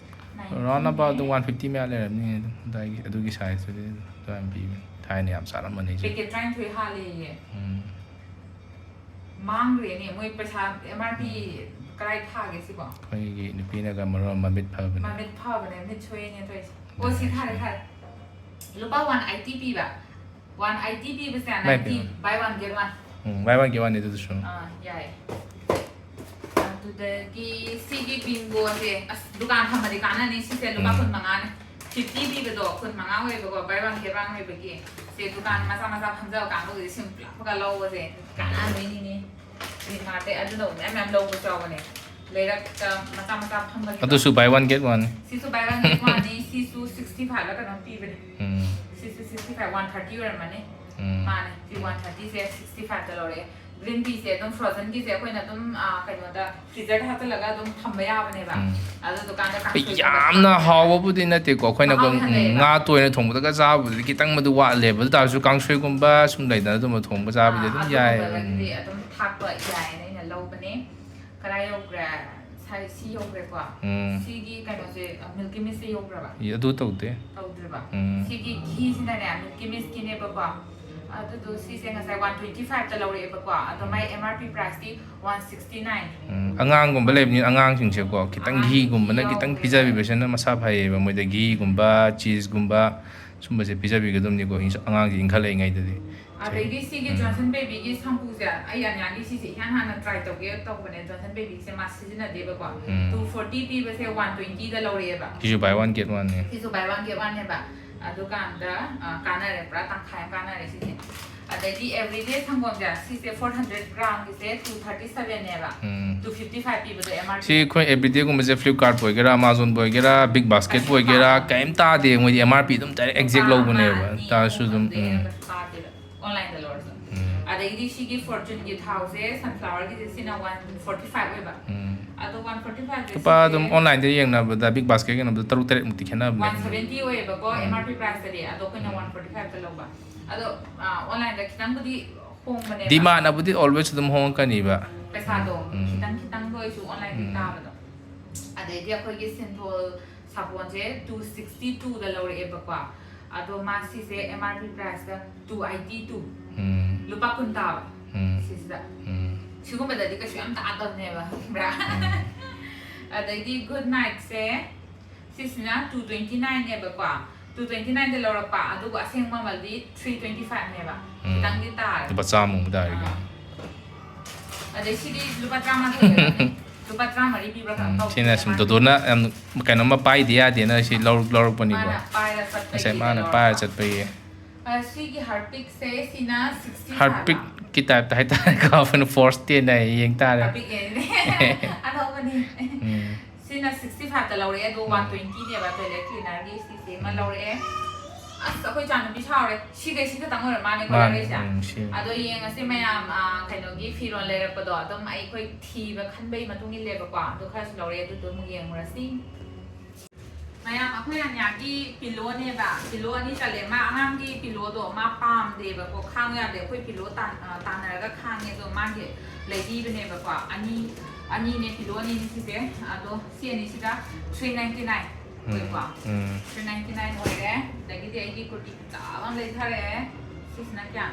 Round about ꯋꯥꯟ ꯐꯤꯐꯇꯤ ꯃꯌꯥ ꯂꯩꯔꯝꯅꯤ ꯑꯗꯨꯝ, ꯑꯗꯨꯋꯥꯏꯒꯤ, ꯑꯗꯨꯒꯤ ꯁꯥꯏꯖꯇꯨꯗꯤ ꯑꯗꯨꯝ ꯑꯗꯨꯃꯥꯏꯅ ꯄꯤꯕꯅꯤ꯫ ꯊꯥꯏꯅ ꯌꯥꯝ ꯆꯥꯔꯝꯕꯅꯤ ꯑꯩꯁꯦ꯫ ꯄꯦꯀꯦꯠ ꯇꯔꯥꯅꯤꯊꯣꯏ ꯍꯥꯜꯂꯦꯌꯦ꯫ ꯎꯝ꯫ ꯃꯥꯡꯈ꯭ꯔꯦꯅꯦ ꯃꯣꯏ ꯄꯩꯁꯥ꯫ ꯑꯦꯝ ꯑꯥꯔ ꯄꯤ ꯀꯗꯥꯏ ꯊꯥꯒꯦ ꯁꯤꯕꯣ? ꯑꯩꯈꯣꯏꯒꯤ ꯅꯨꯄꯤꯅꯒ ꯃꯔꯣꯟ ꯑꯃ ꯃꯃꯤꯠ ꯐꯕꯅꯦ꯫ ꯃꯃꯤꯠ ꯐꯕꯅꯦ, ꯃꯤꯠ ꯁꯣꯏꯅꯦ ꯇꯧꯔꯤꯁꯦ꯫ ꯑꯣ, ꯁꯤ ꯊꯥꯔꯦ, ꯊꯥꯔꯦ꯫ ꯂꯨꯄꯥ ꯋꯥꯟ ꯑꯥꯏꯇꯤ ꯄꯤꯕ꯫ ꯋꯥꯟ ꯑꯥꯏꯇꯤ ꯄꯤꯕꯁꯦ ꯃꯥꯏ ninety, ꯄꯦꯝꯃ꯫ Buy one get one. ꯎꯝ, ꯕꯥꯏ ꯋꯥꯟ ꯒꯦꯠ ꯋꯥꯟꯅꯤ ꯑꯗꯨꯗꯨꯁꯨ꯫ ꯑꯥ, ꯌꯥꯏ꯫ ꯑꯗꯨꯗꯒꯤ ꯁꯤꯒꯤ ꯕꯤꯡꯒꯣꯁꯦ, ꯑꯁ, ꯗꯨꯀꯥꯟ ꯐꯝꯃꯗꯤ ꯀꯥꯟꯅꯅꯤ꯫ ꯁꯤꯁꯦ ꯂꯨꯄꯥ ꯎꯝ꯫ ꯀꯨꯟ ꯃꯉꯥꯅꯦ꯫ ꯐꯤꯐꯇꯤ ꯄꯤꯕꯗꯣ ꯀꯨꯟ ꯃꯉꯥ ꯑꯣꯏꯕꯀꯣ, ꯕꯥꯏ ꯋꯥꯟ ꯒꯦꯠ ꯋꯥꯟ ꯑꯣꯏꯕꯒꯤ꯫ ꯁꯦ ꯗꯨꯀꯥꯟ ꯃꯆꯥ ꯃꯆꯥ ꯐꯝꯖꯕ ꯀꯥꯡꯕꯨꯒꯤꯗꯤ ꯁꯤ ꯄꯨꯂꯞ ꯄꯨꯂꯞ ꯂꯧꯕꯁꯦ ꯀꯥꯟꯅꯗꯣꯏꯅꯤꯅꯦ꯫ ꯗꯤꯃꯥꯔꯠꯇꯩ ꯑꯗꯨꯅ ꯃꯌꯥꯝ ꯃꯌꯥꯝ ꯂꯧꯕꯁꯨ ꯌꯥꯎꯕꯅꯦ꯫ ꯂꯩꯔꯛꯇ ꯃꯆꯥ ꯃꯆꯥ ꯐꯝꯕꯒꯤ꯫ ꯑꯗꯨꯁꯨ ꯕꯥꯏ ꯋꯥꯟ ꯒꯦꯠ ꯋꯥꯟ꯫ ꯁꯤꯁꯨ ꯕꯥꯏ ꯋꯥꯟ ꯒꯦꯠ ꯋꯥꯟꯅꯤ꯫ ꯁꯤꯁꯨ ꯁꯤꯛꯁꯇꯤ ꯐꯥꯏꯚꯂ ꯀꯩꯅꯣꯝ ꯄꯤꯕꯅꯦ꯫ ꯎꯝ꯫ ꯁꯤꯁꯨ ꯁꯤꯛꯁꯇꯤ ꯐꯥꯏꯚ, ꯋꯥꯟ ꯊꯥꯔꯇꯤ ꯑꯣꯏꯔꯝꯃꯅꯤ꯫ ꯎꯝ꯫ ꯃꯥꯅꯦ, ꯁꯤ ꯋꯥꯟ ꯊꯥꯔꯇꯤꯁꯦ ꯁꯤꯛꯁꯇꯤ ꯐꯥꯏꯚꯇ ꯂꯧꯔꯛꯑꯦ꯫ ꯒ꯭ꯔꯤꯟ ꯇꯤꯁꯦ ꯑꯗꯨꯝ ꯐ꯭ꯔꯣꯖꯟꯒꯤꯁꯦ ꯑꯩꯈꯣꯏꯅ ꯑꯗꯨꯝ, ꯑ, ꯀꯩꯅꯣꯗ, ꯐ꯭ꯔꯤꯖꯔꯗ ꯍꯥꯞꯆꯜꯂꯒ ꯑꯗꯨꯝ ꯊꯝꯕ ꯌꯥꯕꯅꯦꯕ꯫ ꯎꯝ꯫ ꯑꯗꯨ ꯗꯨꯀꯥꯟꯗ ꯑꯩꯈꯣꯏ ꯀꯥꯡꯁꯣꯏꯒꯨꯝꯕ ꯌꯥꯝꯅ ꯊꯥꯛꯄ ꯍꯥꯎꯕꯕꯨꯗꯤ ꯅꯠꯇꯦꯀꯣ, ꯑꯩꯈꯣꯏꯅ ꯃꯍꯥꯎ ꯀꯣ-, ꯈꯔ ꯂꯩꯌꯦꯕ꯫ ꯉꯥ ꯇꯣꯏꯅ ꯊꯣꯡꯕꯗꯒ ꯆꯥꯕꯗꯨꯗꯤ ꯈꯤꯇꯪꯕꯨꯗꯤ ꯋꯥꯠꯂꯦꯕ꯫ ꯑꯗꯨ ꯇꯥꯔꯁꯨ ꯀꯥꯡꯁꯣꯏꯒꯨꯝꯕ ꯁꯨꯝ ꯂꯩꯗꯅ, ꯑꯗꯨꯝꯕ ꯊꯣꯡꯕ ꯆꯥꯕꯗꯤ ꯑꯥ, ꯑꯗꯨꯝ ꯌꯥꯏ꯫ ꯑꯗꯨꯒꯨꯝꯕꯗꯒꯤꯗꯤ ꯎꯝ꯫ ꯑꯗꯨꯝ ꯊꯥꯛꯄ ꯌꯥꯏꯌꯦꯅ ꯑꯩꯅ ꯂꯧꯕꯅꯦ꯫ ꯀꯗꯥꯏ ꯌꯧꯈ꯭ꯔꯦ? ꯁꯥꯏ-, ꯁꯤ ꯌꯧꯈ꯭ꯔꯦꯀꯣ꯫ ꯎꯝ꯫ ꯁꯤꯒꯤ ꯀꯩꯅꯣꯁꯦ, ꯑ, ꯃꯤꯜꯀꯤ ꯃꯤꯁꯁꯦ ꯌꯧꯈ꯭ꯔꯕ? ꯏ, ꯑꯗꯨ ꯇꯧꯗꯦ꯫ ꯇꯧꯗ꯭ꯔꯤꯕ? ꯎꯝ꯫ ꯁꯤꯒꯤ ꯘꯤꯁꯤꯅꯅꯦ, ꯃꯤꯜꯀꯤ ꯃꯤꯁꯀꯤꯅꯦꯕꯀꯣ꯫ ꯑꯗꯨꯗꯣ ꯁꯤꯁꯦ ꯉꯁꯥꯏ ꯋꯥꯟ ꯇ꯭ꯋꯦꯟꯇꯤ ꯐꯥꯏꯚꯇ ꯂꯧꯔꯛꯑꯦꯕꯀꯣ꯫ ꯑꯗꯣ ꯃꯥꯏ ꯑꯦꯝ ꯑꯥꯔ ꯄꯤ ꯄ꯭ꯔꯥꯏꯁꯇꯤ ꯋꯥꯟ ꯁꯤꯛꯁꯇꯤ ꯅꯥꯏꯟ꯫ ꯎꯝ, ꯑꯉꯥꯡꯒꯨꯝꯕ ꯂꯩꯕꯅꯤꯅ ꯑꯉꯥꯡꯁꯤꯡꯁꯦꯀꯣ, ꯈꯤꯇꯪ ꯑꯉꯥꯡ ꯘꯤꯒꯨꯝꯕꯅ ꯘꯤ ꯈꯤꯇꯪ ꯌꯥꯎꯗꯦ꯫ ꯄꯤꯖꯕꯤꯕꯁꯤꯅ ꯃꯁꯥ ꯐꯩꯌꯦꯕ꯫ ꯃꯣꯏꯗ ꯘꯤꯒꯨꯝꯕ, ꯆꯤꯁꯒꯨꯝꯕ, ꯁꯨꯝꯕꯁꯦ ꯄꯤꯖꯕꯤꯒꯗꯕꯅꯤꯀꯣ, ꯑꯉꯥꯡꯁꯦ ꯏꯟꯈꯠꯂꯛꯏꯉꯩꯗꯗꯤ꯫ ꯑꯗꯩꯗꯤ ꯁꯤꯒꯤ ꯖꯣꯟꯁꯟ ꯕꯦꯕꯤꯒꯤ ꯁꯝꯄꯨꯁꯦ ꯑꯩ ꯑꯅꯤꯌꯥꯒꯤ ꯁꯤꯁꯦ ꯏꯍꯥꯟ ꯍꯥꯟꯅ ꯇ꯭ꯔꯥꯏ ꯇꯧꯒꯦ ꯇꯧꯕꯅꯦ꯫ ꯖꯣꯟꯁꯟ ꯕꯦꯕꯤꯁꯦ ꯃꯥ ꯁꯤꯖꯤꯟꯅꯗꯦꯕꯀꯣ꯫ ꯎꯝ꯫ Two forty ꯄꯤꯕꯁꯦ one twentyꯗ ꯂꯧꯔꯛꯑꯦꯕ꯫ ꯁꯤꯁꯨ buy one get one ꯅꯦ꯫ ꯁꯤꯁꯨ buy one get one ꯅꯦꯕ꯫ ꯑꯗꯨꯀꯥꯟꯗ, ꯑ, ꯀꯥꯟꯅꯔꯦ, ꯄꯨꯔꯥ ꯇꯪꯈꯥꯏ ꯑꯃ ꯀꯥꯟꯅꯔꯦ ꯁꯤꯁꯦ꯫ ꯑꯗꯩꯗꯤ everyday ꯁꯪꯒꯣꯝꯁꯦ ꯁꯤꯁꯦ four hundred gramꯒꯤꯁꯦ two thirty seven ꯅꯦꯕ꯫ ꯎꯝ꯫ Two fifty five ꯄꯤꯕꯗꯣ M R P꯫ ꯁꯤ ꯑꯩꯈꯣꯏ everydayꯒꯨꯝꯕꯁꯦ Flipkartꯄꯨ ꯑꯣꯏꯒꯦꯔꯥ, Amazonꯕꯨ ꯑꯣꯏꯒꯦꯔꯥ, Big Basketꯄꯨ ꯑꯣꯏꯒꯦꯔꯥ, ꯀꯩꯝ ꯇꯥꯗꯦ꯫ ꯃꯣꯏꯗꯤ M R P ꯑꯗꯨꯝ direct exact ꯂꯧꯕꯅꯦꯕ꯫ ꯇꯥꯔꯁꯨ ꯑꯗꯨꯝ, ꯎꯝ꯫ Onlineꯗ ꯂꯧꯔꯁꯨ꯫ ꯑꯗꯩꯗꯤ ꯁꯤꯒꯤ Fortuneꯒꯤ ꯊꯥꯎꯁꯦ, sunflowerꯒꯤꯁꯦ, ꯁꯤꯅ one forty five ꯑꯣꯏꯕ꯫ ꯎꯝ꯫ ꯑꯗꯣ one forty five ꯂꯨꯄꯥ ꯑꯗꯨꯝ onlineꯗ ꯌꯦꯡꯅꯕꯗ, Big Basket ꯌꯦꯡꯅꯕꯗ ꯇꯔꯨꯛ ꯇꯔꯦꯠ ꯃꯨꯛꯇꯤ ꯈꯦꯠꯅꯕꯅꯦ꯫ One seventy ꯑꯣꯏꯌꯦꯕꯀꯣ, M R P priceꯇꯗꯤ꯫ ꯑꯗꯣ ꯑꯩꯈꯣꯏꯅ one forty fiveꯇ ꯂꯧꯕ꯫ ꯑꯗꯣ, ꯑ, onlineꯗ ꯈꯤꯇꯪꯕꯨꯗꯤ ꯍꯣꯡꯕꯅꯦꯕ꯫ Dmartꯅꯕꯨꯗꯤ always ꯑꯗꯨꯝ ꯍꯣꯡꯉꯛꯀꯅꯤꯕ꯫ ꯄꯩꯁꯥꯗꯣ ꯎꯝ꯫ ꯈꯤꯇꯪ ꯈꯤꯇꯪꯗ ꯑꯣꯏꯁꯨ onlineꯗꯤ ꯎꯝ꯫ ꯇꯥꯕꯗꯣ꯫ ꯑꯗꯩꯗꯤ ꯑꯩꯈꯣꯏꯒꯤ Synthol ꯁꯥꯄꯣꯟꯁꯦ two sixty twoꯗ ꯂꯧꯔꯛꯑꯦꯕꯀꯣ꯫ ꯑꯗꯣ ꯃꯥ ꯁꯤꯁꯦ M R P priceꯇ two eighty two꯫ ꯎꯝ꯫ ꯂꯨꯄꯥ ꯀꯨꯟ ꯇꯥꯕ꯫ ꯎꯝ꯫ ꯁꯤꯁꯤꯗ꯫ ꯎꯝ꯫ ꯁꯤꯒꯨꯝꯕꯗꯗꯤ ꯀꯩꯁꯨ ꯌꯥꯝ ꯇꯥꯗꯕꯅꯦꯕ, ꯈꯪꯕ꯭ꯔꯥ? ꯎꯝ꯫ ꯑꯗꯩꯗꯤ Good Nightꯁꯦ, ꯁꯤꯁꯤꯅ two twenty nineꯅꯦꯕꯀꯣ꯫ Two twenty nineꯗ ꯂꯧꯔꯛꯄ, ꯑꯗꯨꯒ ꯑꯁꯦꯡꯕ ꯃꯃꯜꯗꯤ three twenty fiveꯅꯦꯕ꯫ ꯎꯝ꯫ ꯈꯤꯇꯪꯗꯤ ꯇꯥꯔꯦ꯫ ꯂꯨꯄꯥ ꯆꯥꯝꯃꯃꯨꯛ ꯇꯥꯔꯦ꯫ ꯑꯥ꯫ ꯑꯗꯩ ꯁꯤꯗꯤ ꯂꯨꯄꯥ ꯇꯔꯥꯃꯥꯊꯣꯏ ꯂꯨꯄꯥ ꯇꯔꯥꯃꯔꯤ ꯄꯤꯕ꯭ꯔꯥ ꯀꯩꯅꯣꯝ ꯎꯝ, ꯇꯧꯕꯅꯦ ꯁꯤꯅ ꯁꯨꯝ ꯃꯥꯒꯤ꯫ ꯗꯣꯗꯣꯅ ꯌꯥꯝ ꯀꯩꯅꯣꯝꯃ ꯄꯥꯏꯗ ꯌꯥꯗꯦꯅ ꯁꯤ ꯂꯧ-, ꯂꯧꯔꯛꯄꯅꯤꯀꯣ꯫ ꯃꯥꯅ ꯄꯥꯏꯔ ꯆꯠꯄꯒꯤ ꯉꯁꯥꯏ ꯃꯥꯅ ꯂꯧꯔꯛꯄ꯫ ꯄꯥꯏꯔ ꯆꯠꯄꯒꯤ꯫ ꯑ, ꯁꯤꯒꯤ Harpicꯁꯦ, ꯁꯤꯅ sixty five꯫ Harpicꯀꯤ typeꯇ ꯍꯥꯏꯇꯥꯔꯦꯀꯣ, ꯑꯩꯈꯣꯏꯅ force ꯇꯦꯟꯅ ꯌꯦꯡ ꯇꯥꯔꯦ꯫ Harpicꯅꯦ꯫ ꯑꯅꯧꯕꯅꯤ꯫ ꯎꯝ꯫ ꯁꯤꯅ sixty fiveꯇ ꯂꯧꯔꯛꯑꯦ, ꯑꯗꯣ ꯎꯝ꯫ One twentyꯅꯦꯕ toilet cleanerꯒꯤ ꯁꯤꯁꯦ ꯑꯃ ꯂꯧꯔꯛꯑꯦ꯫ ꯑꯁ, ꯑꯩꯈꯣꯏ ꯏꯆꯥꯅꯨꯄꯤ ꯁꯥꯎꯔꯦ꯫ ꯁꯤꯒꯩ ꯁꯤ ꯈꯛꯇꯪ ꯑꯣꯏꯔ ꯃꯥꯜꯂꯦꯀꯣ ꯃꯥꯅꯦ, ꯂꯧꯔꯛꯏꯁꯦ꯫ ꯎꯝ, ꯁꯤ꯫ ꯑꯗꯣ ꯌꯦꯡꯉꯁꯤ ꯃꯌꯥꯝ, ꯑ, ꯀꯩꯅꯣꯒꯤ ꯐꯤꯔꯣꯜ ꯂꯩꯔꯛꯄꯗꯣ ꯑꯗꯨꯝ ꯑꯩꯈꯣꯏ ꯊꯤꯕ ꯈꯟꯕꯒꯤ ꯃꯇꯨꯡ ꯏꯜꯂꯦꯕꯀꯣ꯫ ꯑꯗꯨ ꯈꯔꯁꯨ ꯂꯧꯔꯛꯑꯦ, ꯑꯗꯨꯗꯣ ꯑꯃꯨꯛ ꯌꯦꯡꯉꯨꯔꯁꯤ꯫ ꯃꯌꯥꯝ, ꯑꯩꯈꯣꯏ ꯑꯅꯤꯌꯥꯒꯤ pillowꯅꯦꯕ꯫ Pillow ꯑꯅꯤ ꯆꯠꯂꯦ꯫ ꯃꯥ ꯑꯉꯥꯡꯒꯤ pillowꯗꯣ ꯃꯥ ꯄꯥꯝꯗꯦꯕꯀꯣ, ꯈꯥꯡꯉꯨ ꯌꯥꯗꯦ꯫ ꯑꯩꯈꯣꯏ pillow ꯇꯥꯟ-, ꯑ, ꯇꯥꯟꯅꯔꯒ ꯈꯥꯡꯉꯦ꯫ ꯑꯗꯣ ꯃꯥꯒꯤ ꯂꯩꯕꯤꯕꯅꯦꯕꯀꯣ꯫ ꯑꯅꯤ, ꯑꯅꯤꯅꯦ, pillow ꯑꯅꯤꯅꯦ ꯁꯤꯁꯦ꯫ ꯑꯗꯣ ꯁꯤ ꯑꯅꯤꯁꯤꯗ three ninety nine ꯑꯣꯏꯀꯣ꯫ ꯎꯝ꯫ Three ninety nine ꯑꯣꯏꯔꯦ꯫ ꯑꯗꯒꯤꯗꯤ ꯑꯩꯒꯤ ꯀꯨꯔꯇꯤ ꯐꯖꯕ ꯑꯃ ꯂꯩꯊꯔꯛꯑꯦ꯫ ꯁꯤꯁꯤꯅ ꯀꯌꯥ?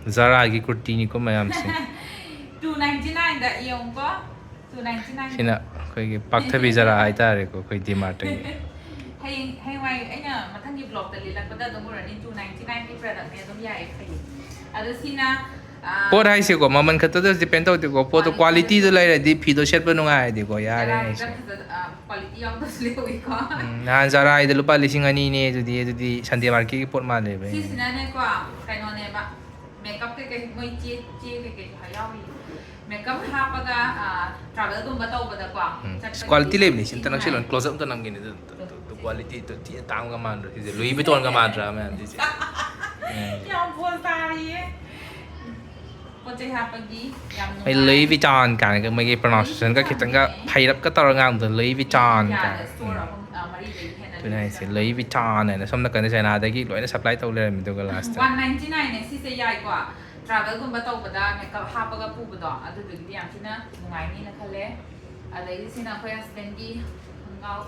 Zaraꯒꯤ ꯀꯨꯔꯇꯤꯅꯤꯀꯣ ꯃꯌꯥꯝꯁꯦ꯫ Two ninety nineꯗ ꯌꯦꯡꯉꯨꯀꯣ꯫ Two ninety nine꯫ ꯁꯤꯅ ꯑꯩꯈꯣꯏꯒꯤ ꯄꯥꯛꯊꯕꯤ Zara ꯍꯥꯏꯇꯥꯔꯦꯀꯣ, ꯑꯩꯈꯣꯏ Dmartꯇꯒꯤ꯫ ꯍꯌꯦꯡ, ꯍꯌꯦꯡꯋꯥꯏ ꯑꯩ- ꯑꯩꯅ ꯃꯊꯪꯒꯤ ꯕ꯭ꯂꯣꯛꯇ ꯂꯤꯜꯂꯛꯄꯗ ꯑꯗꯨꯝ ꯎꯔꯅꯤ, two ninety nine ꯒꯤ ꯄ꯭ꯔꯗꯛꯅꯦ, ꯑꯗꯨꯝ ꯌꯥꯏꯌꯦ, ꯐꯩꯌꯦ꯫ ꯑꯗꯣ ꯁꯤꯅ ꯄꯣꯠ ꯍꯥꯏꯁꯦꯀꯣ, ꯃꯃꯜ ꯈꯛꯇꯗ ꯗꯤꯄꯦꯟ ꯇꯧꯗꯦꯀꯣ, ꯄꯣꯠꯇꯣ ꯀ꯭ꯋꯥꯂꯤꯇꯤꯗꯣ ꯂꯩꯔꯗꯤ ꯐꯤꯗꯣ ꯁꯦꯠꯄ ꯅꯨꯡꯉꯥꯏꯔꯗꯤꯀꯣ, ꯌꯥꯔꯦ ꯍꯥꯏꯁꯦ꯫ ꯀ꯭ꯋꯥꯂꯤꯇꯤ ꯌꯥꯎꯗꯕꯁꯨ ꯂꯩꯍꯧꯋꯤꯀꯣ꯫ ꯎꯝ, ꯅꯍꯥꯟ ꯖꯥꯔꯥꯒꯤꯗꯣ ꯂꯨꯄꯥ ꯂꯤꯁꯤꯡ ꯑꯅꯤꯅꯦ ꯑꯗꯨꯗꯤ, ꯑꯗꯨꯗꯤ ꯁꯟꯗꯦ ꯃꯥꯔꯀꯦꯠꯀꯤ ꯄꯣꯠ ꯃꯥꯜꯂꯦꯕ꯫ ꯁꯤꯁꯤꯅꯅꯦꯀꯣ, ꯀꯩꯅꯣꯅꯦꯕ, ꯃꯦꯀꯞ ꯀꯩꯀꯩ, ꯃꯣꯏ ꯆꯦ ꯆꯦ ꯀꯩꯀꯩꯁꯨ ꯌꯥꯎꯔꯤ꯫ ꯃꯦꯀꯞ ꯍꯥꯞꯄꯒ ꯇ꯭ꯔꯥꯚꯦꯜꯒꯨꯝꯕ ꯇꯧꯕꯗꯀꯣ, ꯎꯝ, ꯆꯠꯄꯗ ꯀ꯭ꯋꯥꯂꯤꯇꯤ ꯌꯥꯝ ꯂꯩꯕꯅꯦ ꯁꯤ꯫ ꯑꯝꯇ ꯊꯤꯅ ꯅꯛꯁꯤꯜꯂꯣ, ꯅꯨꯡꯉꯥꯏ꯫ ꯀ꯭ꯂꯣꯖ ꯑꯞ ꯑꯝꯇ ꯅꯝꯒꯦꯅꯦ ꯑꯗꯨ, ꯑꯗꯨ, ꯑꯗꯨ ꯀ꯭ꯋꯥꯂꯤꯇꯤꯗꯣ ꯊꯤꯅ ꯇꯥꯡꯕꯒ ꯃꯥꯟꯗ꯭ꯔꯣ ꯁꯤꯁꯦ? ꯂꯨꯏ ꯚꯤꯇꯣꯟꯒ ꯃꯥꯟꯗ꯭ꯔꯥ ꯃꯌꯥꯝꯁꯤꯁꯦ? ꯎꯝ꯫ ꯌꯥꯝ ꯄꯣꯁ ꯇꯥꯔꯤꯌꯦ꯫ ꯄꯣꯠ ꯆꯩ ꯍꯥꯞꯄꯒꯤ ꯌꯥꯝ ꯑꯩ ꯂꯨꯏ ꯚꯤꯇꯣꯟ ꯀꯥꯏꯅꯒ ꯃꯣꯏꯒꯤ ꯄ꯭ꯔꯣꯅꯥꯎꯟꯁꯤꯌꯦꯁꯟꯒ ꯈꯤꯇꯪꯒ ꯐꯩꯔꯞꯀ ꯇꯧꯔꯒ ꯉꯥꯡꯕꯗꯣ, ꯂꯨꯏ ꯚꯤꯇꯣꯟ ꯀꯥꯏꯅ꯫ ꯁ꯭ꯇꯣꯔ ꯑꯍꯨꯝ, ꯑ, ꯃꯔꯤ ꯂꯩ ꯍꯦꯟꯅ ꯑꯗꯨꯅ ꯍꯥꯏꯁꯦ, ꯂꯩ꯫ ꯂꯨꯏ ꯚꯤꯇꯣꯟ ꯍꯥꯏꯅ ꯁꯣꯝ ꯅꯥꯀꯟꯗ ꯆꯥꯏꯅꯥꯗꯒꯤ ꯂꯣꯏꯅ ꯁꯄ꯭ꯂꯥꯏ ꯇꯧ ꯂꯩꯔꯝꯃꯤꯗꯨꯒ ꯂꯥꯁꯇ꯫ ꯋꯥꯟ ꯅꯥꯏꯟꯇꯤ ꯅꯥꯏꯟꯅꯦ ꯁꯤꯁꯦ, ꯌꯥꯏꯀꯣ? ꯇ꯭ꯔꯥꯚꯦꯜꯒꯨꯝꯕ ꯇꯧꯕꯗ ꯃꯦꯀꯞ ꯍꯥꯞꯄꯒ ꯄꯨꯕꯗꯣ, ꯑꯗꯨꯗꯨꯒꯤꯗꯤ ꯌꯥꯝ ꯊꯤꯅ ꯅꯨꯡꯉꯥꯏꯅꯤꯅ ꯈꯜꯂꯦ꯫ ꯑꯗꯩꯗꯤ ꯁꯤꯅ ꯑꯩꯈꯣꯏ ꯍꯁꯕꯦꯟꯒꯤ ꯈꯣꯡꯒ꯭ꯔꯥꯎ,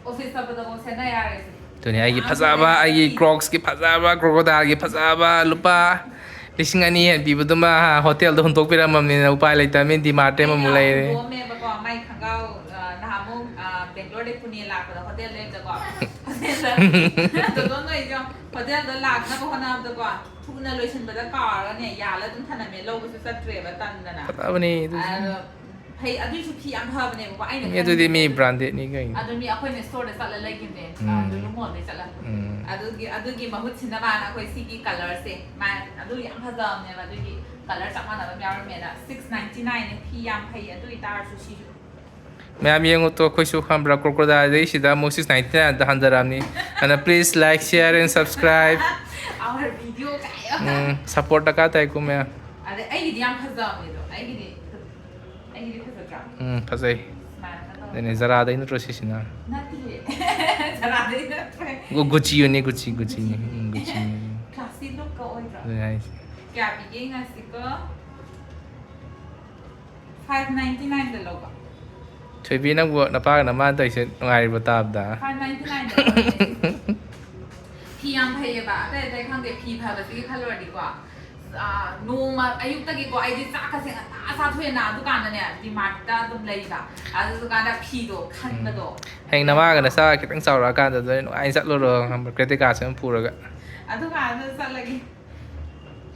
ꯑꯣꯐꯤꯁ ꯆꯠꯄꯗꯐꯥꯎ ꯁꯦꯠꯅ ꯌꯥꯔꯦ ꯁꯤ꯫ ꯑꯗꯨꯅꯤ ꯑꯩꯒꯤ ꯌꯥꯝ ꯐꯖꯕ, ꯐꯖꯩ꯫ ꯑꯩꯒꯤ ꯀ꯭ꯔꯣꯛꯁꯀꯤ ꯐꯖꯕ, ꯀ꯭ꯔꯣꯀꯣꯗꯥꯏꯜꯒꯤ ꯐꯖꯕ, ꯂꯨꯄꯥ ꯂꯤꯁꯤꯡ ꯑꯅꯤ ꯍꯦꯟ ꯄꯤꯕꯗꯨꯃ ꯍꯣꯇꯦꯜꯗ ꯍꯨꯟꯗꯣꯛꯄꯤꯔꯝꯃꯕꯅꯤꯅ ꯎꯄꯥꯏ ꯂꯩꯇꯕꯅꯤꯅ ꯗꯤꯃꯥꯔꯠꯇ ꯑꯃꯨꯛ ꯑꯩꯅ ꯂꯩꯔꯦ꯫ ꯍꯨꯟꯗꯣꯛꯑꯝꯃꯦꯕꯀꯣ, ꯃꯥꯏ ꯈꯣꯡꯒ꯭ꯔꯥꯎ, ꯑ, ꯅꯍꯥꯟꯃꯨꯛ, ꯑ, ꯕꯦꯡꯒ꯭ꯂꯣꯔꯗꯩ ꯄꯨꯅꯦ ꯂꯥꯛꯄꯗ ꯍꯣꯇꯦꯜ ꯂꯩꯕꯗꯀꯣ, ꯍꯣꯇꯦꯜꯗ, ꯇꯣꯇꯣꯟ ꯅꯣꯏꯁꯨ ꯍꯣꯇꯦꯜꯗ ꯂꯥꯛꯅꯕ ꯍꯣꯠꯅꯕꯗꯀꯣ, ꯊꯨꯅ ꯂꯣꯏꯁꯤꯟꯕꯗ ꯀꯥꯎꯔꯒꯅꯦ, ꯌꯥꯜꯂ ꯑꯗꯨꯝ ꯊꯅꯝꯃꯦ, ꯂꯧꯕꯁꯨ ꯆꯠꯇ꯭ꯔꯦꯕ, ꯇꯟꯗꯅ꯫ ꯐꯖꯕꯅꯦ ꯑꯗꯨꯁꯨ꯫ ꯑꯗꯣ, ꯐꯩ, ꯑꯗꯨꯏꯁꯨ ꯐꯤ ꯌꯥꯝ ꯐꯕꯅꯦꯕꯀꯣ, ꯑꯩꯅ ꯃꯤ ꯑꯗꯨꯗꯤ ꯃꯤ ꯈꯟꯕꯗ ꯕ꯭ꯔꯥꯟꯗꯦꯗꯅꯤ ꯀꯩꯅꯣ꯫ ꯑꯗꯨ ꯃꯤ ꯑꯩꯈꯣꯏꯅ ꯁ꯭ꯇꯣꯔꯗ ꯆꯠꯂ ꯂꯩꯈꯤꯕꯅꯦ, ꯎꯝ꯫ ꯂꯨꯂꯨ ꯃꯣꯜꯗꯩ ꯆꯠꯂꯒ꯫ ꯎꯝ꯫ ꯑꯗꯨꯒꯤ, ꯑꯗꯨꯒꯤ ꯃꯍꯨꯠ ꯁꯤꯟꯅꯕꯅ ꯑꯩꯈꯣꯏ ꯁꯤꯒꯤ ꯀꯂꯔꯁꯦ, ꯃꯥ ꯑꯗꯨ ꯌꯥꯝ ꯐꯖꯕꯅꯦꯕ, ꯑꯗꯨꯒꯤ ꯀꯂꯔ ꯆꯞ ꯃꯥꯟꯅꯕ ꯑꯃ ꯌꯥꯎꯔꯝꯃꯦꯅ, ꯁꯤꯛꯁ ꯅꯥꯏꯟꯇꯤ ꯅꯥꯏꯟꯅꯦ, ꯐꯤ ꯌꯥꯝ ꯐꯩ꯫ ꯑꯗꯨ ꯑꯣꯏꯇꯥꯔꯁꯨ ꯁꯤꯁꯨ ꯃꯌꯥꯝ ꯌꯦꯡꯉꯨ ꯇꯣ, ꯑꯩꯈꯣꯏꯁꯨ ꯈꯪꯕ꯭ꯔꯥ, ꯀ꯭ꯔꯣꯀꯣꯗꯥꯏꯜꯗꯒꯤ ꯁꯤꯗ ꯑꯃꯨꯛ ꯁꯤꯛꯁ ꯅꯥꯏꯟꯇꯤ ꯅꯥꯏꯟꯗ ꯍꯟꯊꯔꯛꯑꯕꯅꯤ꯫ ꯑꯗꯨꯅ please like, share and subscribe꯫ Our video ꯀꯥꯏꯌꯣ꯫ Um, support ꯗꯔꯀꯥꯔ ꯇꯥꯏꯀꯣ ꯃꯌꯥꯝ꯫ ꯑꯗꯩ ꯑꯩꯒꯤꯗꯤ ꯌꯥꯝ ꯐꯖꯕꯅꯦ ꯑꯗꯣ, ꯑꯩꯒꯤꯗꯤ, ꯑꯩꯒꯤꯗꯤ ꯐꯖꯗ꯭ꯔꯥ? ꯎꯝ, ꯐꯖꯩ꯫ ꯁꯨꯃꯥꯏꯅ ꯇꯧꯔꯒ꯫ ꯑꯗꯨꯅꯦ, ꯖꯔꯥꯗꯩ ꯅꯠꯇ꯭ꯔꯣ ꯁꯤꯁꯤꯅ? ꯅꯠꯇꯤꯌꯦ꯫ ꯖꯔꯥꯗꯩ ꯅꯠꯇ꯭ꯔꯦ꯫ ꯒꯨ-, ꯒꯨꯆꯤꯅꯤ, ꯒꯨꯆꯤ, ꯒꯨꯆꯤꯅꯤ꯫ ꯎꯝ, ꯒꯨꯆꯤꯅꯤ꯫ Classy look ꯀ ꯑꯣꯏꯗ꯭ꯔꯣ? ꯑꯗꯨꯅꯦ ꯍꯥꯏꯁꯦ꯫ ꯀꯌꯥ ꯄꯤꯒꯦ ꯌꯦꯡꯉꯁꯤꯀꯣ? Five ninety nine ꯗ ꯂꯧꯕ꯫ ꯊꯣꯏꯕꯤ, ꯅꯪꯕꯨ ꯅꯄꯥꯒ ꯅꯃꯥꯅ ꯇꯧꯔꯤꯁꯦ ꯅꯨꯡꯉꯥꯏꯔꯤꯕꯣ ꯇꯥꯕꯗ? Five ninety nine ꯗ ꯂꯧꯕꯅꯦ ꯁꯤꯁꯦ꯫ ꯐꯤ ꯌꯥꯝ ꯐꯩꯌꯦꯕ, ꯑꯇꯩ ꯑꯇꯩ ꯈꯪꯗꯦ, ꯐꯤ ꯐꯕꯁꯤꯒꯤ ꯈꯜꯂꯨꯔꯗꯤꯀꯣ꯫ ꯑꯥ, ꯅꯣꯡꯃ ꯑꯌꯨꯛꯇꯒꯤꯀꯣ ꯑꯩꯗꯤ ꯆꯥꯛꯀꯁꯦ ꯉꯟꯇꯥ ꯆꯥꯊꯣꯛꯑꯦꯅ, ꯑꯗꯨꯀꯥꯟꯗꯅꯦ ꯗꯤꯃꯥꯔꯠꯇ ꯑꯗꯨꯝ ꯂꯩꯕ꯫ ꯑꯗꯨꯗꯨꯀꯥꯟꯗ ꯐꯤꯗꯣ ꯈꯟꯕꯗꯣ꯫ ꯍꯌꯦꯡ ꯅꯃꯥꯒ ꯅꯆꯥ ꯈꯤꯇꯪ ꯆꯥꯎꯔꯛꯑꯀꯥꯟꯗ ꯑꯗꯨꯗ ꯅꯨꯡꯉꯥꯏꯅ ꯆꯠꯂꯨꯔꯣ, ꯈꯪꯕ꯭ꯔꯥ? ꯀ꯭ꯔꯦꯗꯤꯠ ꯀꯥꯔꯗꯁꯦ ꯑꯗꯨꯝ ꯄꯨꯔꯒ꯫ ꯑꯗꯨꯀꯥꯟꯗ ꯆꯠꯂꯒꯦ꯫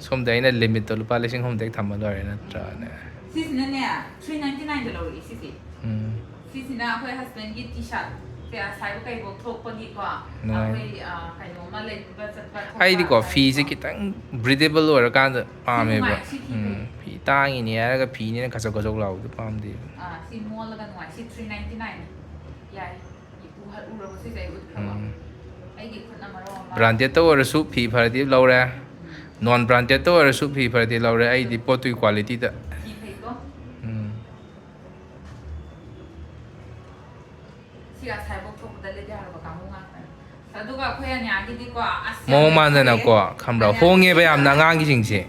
ꯁꯣꯝꯗ ꯑꯩꯅ ꯂꯤꯃꯤꯠꯇꯣ ꯂꯨꯄꯥ ꯂꯤꯁꯤꯡ ꯑꯍꯨꯝꯗꯒꯤ ꯊꯝꯕ ꯂꯣꯏꯔꯦ ꯅꯠꯇ꯭ꯔꯥꯅꯦ? ꯁꯤꯁꯤꯅꯅꯦ, ꯊ꯭ꯔꯤ ꯅꯥꯏꯟꯇꯤ ꯅꯥꯏꯟꯗ ꯂꯧꯔꯛꯏ ꯁꯤꯁꯦ꯫ ꯎꯝ. ꯁꯤꯁꯤꯅ ꯑꯩꯈꯣꯏ ꯍꯁꯕꯦꯟꯒꯤ ꯇꯤ ꯁꯥꯔꯠ ꯀꯌꯥ ꯁꯥꯏꯕ ꯀꯩꯐꯥꯎ ꯊꯣꯛꯄꯒꯤ ꯀꯣ, ꯅꯨꯡꯉꯥꯏ꯫ ꯑꯩꯈꯣꯏ, ꯑ, ꯀꯩꯅꯣꯝꯃ ꯂꯩꯕ ꯆꯠꯄ ꯊꯣꯛꯄ ꯑꯩꯗꯤꯀꯣ ꯐꯤꯁꯦ ꯍꯥꯏꯕꯀꯣ꯫ ꯈꯤꯇꯪ ꯕ꯭ꯔꯤꯗꯦꯕꯜ ꯑꯣꯏꯔꯀꯥꯟꯗ ꯄꯥꯝꯃꯦꯕ꯫ ꯅꯨꯡꯉꯥꯏ, ꯁꯤ ꯐꯤ ꯎꯝ, ꯐꯩ꯫ ꯐꯤ ꯇꯥꯡꯉꯤꯅꯦ ꯍꯥꯏꯔꯒ ꯐꯤꯅꯦꯅ ꯈꯖꯛ ꯈꯖꯛ ꯂꯥꯎꯕꯗꯣ ꯄꯥꯝꯗꯦꯕ꯫ ꯑ, ꯁꯤ ꯃꯣꯜꯂꯒ ꯅꯨꯡꯉꯥꯏ꯫ C three ninety nine. ꯌꯥꯏ꯫ ꯎꯍ-, ꯎꯔꯕ ꯁꯤꯁꯦ ꯑꯩ ꯎꯠꯈ꯭ꯔꯕ? ꯎꯝ. ꯑꯩꯒꯤ ꯈꯨꯠꯅ ꯃꯔꯣꯜ ꯑꯃ꯫ ꯕ꯭ꯔꯥꯟꯗꯦꯗꯇ ꯑꯣꯏꯔꯁꯨ ꯐꯤ ꯐꯔꯗꯤ ꯂꯧꯔꯦ, ꯅꯣꯟ ꯕ꯭ꯔꯥꯟꯗꯦꯗꯇ ꯑꯣꯏꯔꯁꯨ ꯐꯤ ꯐꯔꯗꯤ ꯂꯧꯔꯦ꯫ ꯑꯩꯗꯤ ꯄꯣꯠꯇꯨꯒꯤ ꯀ꯭ꯋꯥꯂꯤꯇꯤꯗ꯫ ꯐꯤ ꯐꯩꯀꯣ? ꯎꯝ. ꯁꯤ ꯑꯁꯥꯏꯕꯧ ꯊꯣꯛꯄꯗ ꯂꯤꯠ ꯌꯥꯔꯕ ꯀꯥꯡꯕꯨ ꯉꯥꯛꯇꯅꯤ꯫ ꯑꯗꯨꯒ ꯑꯩꯈꯣꯏ ꯑꯅꯤꯌꯥꯒꯤꯗꯤꯀꯣ, ꯑꯁ, ꯃꯑꯣꯡ ꯌꯥꯝ ꯃꯥꯟꯗꯅꯀꯣ, ꯐꯖꯩꯌꯦ꯫ ꯈꯪꯕ꯭ꯔꯥ? ꯑꯅꯤꯌꯥꯒꯤ ꯍꯣꯡꯉꯦꯕ ꯌꯥꯝꯅ ꯐꯖꯩꯌꯦ꯫ ꯑꯉꯥꯡꯒꯤꯁꯤꯡꯁꯦ꯫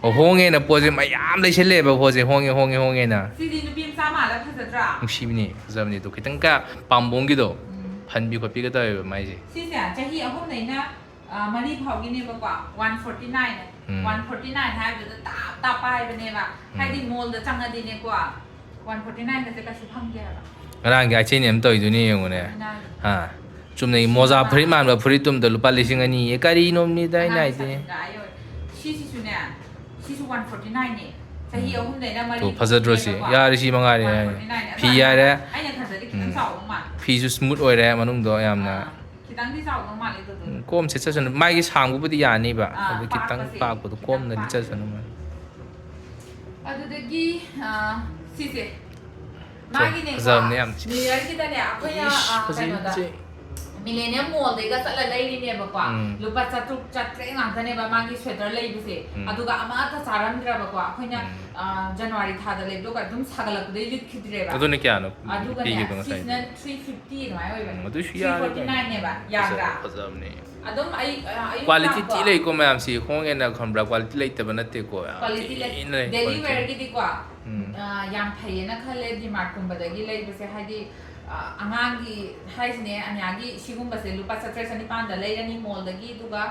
ꯑꯣ, ꯍꯣꯡꯉꯦꯅ ꯄꯣꯠꯁꯦ ꯃꯌꯥꯝ ꯂꯩꯁꯜꯂꯦꯕ, ꯄꯣꯠꯁꯦ ꯍꯣꯡꯉꯦ, ꯍꯣꯡꯉꯦ, ꯍꯣꯡꯉꯦꯅ꯫ ꯁꯤꯗꯤ ꯅꯨꯄꯤ ꯃꯆꯥ ꯃꯥꯜꯂ ꯐꯖꯗ꯭ꯔꯥ? ꯅꯨꯡꯁꯤꯕꯅꯤ, ꯐꯖꯕꯅꯤ꯫ ꯑꯗꯣ ꯈꯤꯇꯪ ꯀ ꯄꯥꯝꯕꯣꯝꯒꯤꯗꯣ ꯎꯝ꯫ ꯐꯟꯕꯤ ꯈꯣꯠꯄꯤꯒ ꯇꯧꯋꯦꯕ ꯃꯥꯏꯁꯦ꯫ ꯁꯤꯁꯦ ꯆꯍꯤ ꯑꯍꯨꯝꯗꯩꯅ, ꯑ, ꯃꯔꯤ ꯐꯥꯎꯒꯤꯅꯦꯕꯀꯣ, ꯋꯥꯟ ꯐꯣꯔꯇꯤ ꯅꯥꯏꯟ꯫ ꯎꯝ. ꯋꯥꯟ ꯐꯣꯔꯇꯤ ꯅꯥꯏꯟ ꯍꯥꯏꯕꯗꯨꯗ ꯇꯥꯞ ꯇꯥꯞ ꯄꯥꯏꯕꯅꯦꯕ꯫ ꯎꯝ. ꯍꯥꯏꯗꯤ ꯃꯣꯜꯗ ꯆꯪꯉꯗꯤꯅꯦꯀꯣ, ꯋꯥꯟ ꯐꯣꯔꯇꯤ ꯅꯥꯏꯟꯒꯁꯦ ꯀꯩꯁꯨ ꯐꯪꯗꯦ ꯍꯥꯏꯕ꯫ ꯉꯔꯥꯡꯒꯤ ꯑꯩꯆꯦꯅꯦ ꯑꯃ ꯇꯧꯔꯤꯗꯨꯅꯤ ꯌꯦꯡꯉꯨꯅꯦ꯫ ꯉꯔꯥꯡꯒꯤ꯫ ꯍꯥ, ꯆꯨꯝꯅꯒꯤ ꯃꯣꯖꯥ ꯐꯨꯔꯤꯠ ꯃꯥꯟꯕ ꯐꯨꯔꯤꯠꯇꯨꯝꯗ ꯂꯨꯄꯥ ꯂꯤꯁꯤꯡ ꯑꯅꯤ꯫ ꯀꯔꯤꯅꯣꯝꯅꯤꯗ ꯑꯩꯅ ꯑꯉꯥꯡꯒꯤ ꯍꯥꯏꯗꯤ꯫ ꯁꯥꯇꯤꯟꯒ ꯑꯥ ꯌꯧꯔꯦ꯫ ꯁꯤꯁꯤꯁꯨꯅꯦ, ꯁꯤꯁꯨ ꯋꯥꯟ ꯐꯣꯔꯇꯤ ꯅꯥꯏꯟꯅꯦ꯫ ꯆꯍꯤ ꯎꯝ. ꯑꯍꯨꯝꯗꯩꯅ ꯃꯔꯤ ꯇꯣ, ꯐꯖꯗ꯭ꯔꯣ ꯁꯤ? ꯐꯥꯎꯒꯤꯅꯦꯕꯀꯣ꯫ ꯌꯥꯔꯦ, ꯁꯤ ꯃꯉꯥꯏꯔꯦ, ꯌꯥꯔꯦ꯫ One forty nine. ꯑꯗꯣ ꯐꯤ ꯑꯩꯅ, ꯌꯥꯔꯦ꯫ ꯑꯩꯅ ꯈꯟꯕꯗꯤ ꯈꯤꯇꯪ ꯎꯝ. ꯆꯥꯎꯕ ꯃꯥꯜꯂꯦ꯫ ꯐꯤꯁꯨ ꯁ꯭ꯃꯨꯠ ꯑꯣꯏꯔꯦ ꯃꯅꯨꯡꯗꯣ ꯌꯥꯝꯅ꯫ ꯑꯥ, ꯈꯤꯇꯪꯗꯤ ꯆꯥꯎꯗꯧ ꯃꯥꯜꯂꯦ ꯑꯗꯨꯗꯣ꯫ ꯎꯝ, ꯀꯣꯝ ꯁꯦꯠꯆꯁꯅꯨ꯫ ꯃꯥꯒꯤ ꯁꯥꯡꯕꯕꯨꯗꯤ ꯌꯥꯅꯤꯕ꯫ ꯑꯥ, ꯑꯗꯨ ꯈꯤꯇꯪ ꯄꯥꯛꯄꯁꯦ ꯄꯥꯛꯄꯗꯣ ꯈꯤꯇꯪ ꯀꯣꯝꯅ ꯄꯥꯛ-, ꯂꯤꯠꯆꯁꯅꯨ ꯃꯥ꯫ ꯑꯗꯨꯗꯒꯤ, ꯑꯥ, ꯁꯤꯁꯦ꯫ ꯃꯥꯒꯤꯅꯦꯀꯣ, ꯐꯖꯕꯅꯦ ꯌꯥꯝ꯫ New Yearꯒꯤꯗꯅꯦ, ꯑꯩꯈꯣꯏꯅ, ꯏꯁ, ꯑꯥ, ꯐꯖꯩ, ꯀꯩꯅꯣꯗ, ꯐꯖꯩ꯫ Millennium Mallꯗꯩꯒ ꯆꯠꯂ ꯂꯩꯔꯤꯅꯦꯕꯀꯣ꯫ ꯎꯝ. ꯂꯨꯄꯥ ꯆꯥꯇ꯭ꯔꯨꯛ, ꯆꯥꯇ꯭ꯔꯦꯠ ꯉꯥꯛꯇꯅꯦꯕ ꯃꯥꯒꯤ sweater ꯂꯩꯕꯁꯦ꯫ ꯎꯝ. ꯑꯗꯨꯒ ꯑꯃꯠꯇ ꯆꯥꯔꯝꯗ꯭ꯔꯕꯀꯣ꯫ ꯑꯩꯈꯣꯏꯅ, ꯎꯝ. ꯑꯥ, January ꯊꯥꯗ ꯂꯩꯕꯗꯣ ꯑꯗꯨꯝ ꯁꯥꯒꯠꯂꯛꯄꯗꯩ ꯂꯤꯠꯈꯤꯗ꯭ꯔꯦꯕ꯫ ꯑꯗꯨꯅ ꯀꯌꯥꯅꯣ ꯑꯗꯨꯒꯅꯦ, ꯄꯤꯈꯤꯕꯗꯣ ꯉꯁꯥꯏ? ꯁꯤꯁꯤꯅ three fifty ꯑꯗꯨꯃꯥꯏꯅ ꯑꯣꯏꯕꯅꯦ꯫ ꯎꯝ, ꯑꯗꯨꯁꯨ ꯌꯥꯔꯦ ꯀꯩꯅꯣ꯫ three forty nineꯅꯦꯕ, ꯐꯖ-, ꯌꯥꯗ꯭ꯔꯥ? ꯐꯖꯕꯅꯦ꯫ ꯑꯗꯨꯝ ꯑꯩ, ꯑꯥ, ꯑꯌꯨꯛ Quality ꯂꯥꯛꯄ ꯊꯤ ꯂꯩꯀꯣ ꯃꯌꯥꯝꯁꯤ, ꯍꯣꯡꯉꯦꯅ ꯈꯟꯕ꯭ꯔꯥ? Quality ꯂꯩꯇꯕ ꯅꯠꯇꯦꯀꯣ, ꯌꯥꯝ Quality ꯂꯩ꯫ ꯊꯤꯅ ꯂꯩ Daily quality꯫ wearꯒꯤꯗꯤꯀꯣ, ꯎꯝ. ꯑꯥ, ꯌꯥꯝ ꯐꯩꯌꯦꯅ ꯈꯜꯂꯦ Dmartꯀꯨꯝꯕꯗꯒꯤ ꯂꯩꯕꯁꯦ꯫ ꯍꯥꯏꯗꯤ, ꯑꯥ, ꯑꯉꯥꯡꯒꯤ ꯍꯥꯏꯁꯤꯅꯦ, ꯑꯅꯤꯌꯥꯒꯤ ꯁꯤꯒꯨꯝꯕꯁꯦ ꯂꯨꯄꯥ ꯆꯥꯇ꯭ꯔꯦꯠ ꯆꯅꯤꯄꯥꯟꯗ ꯂꯩꯔꯅꯤ mallꯗꯒꯤ, ꯑꯗꯨꯒ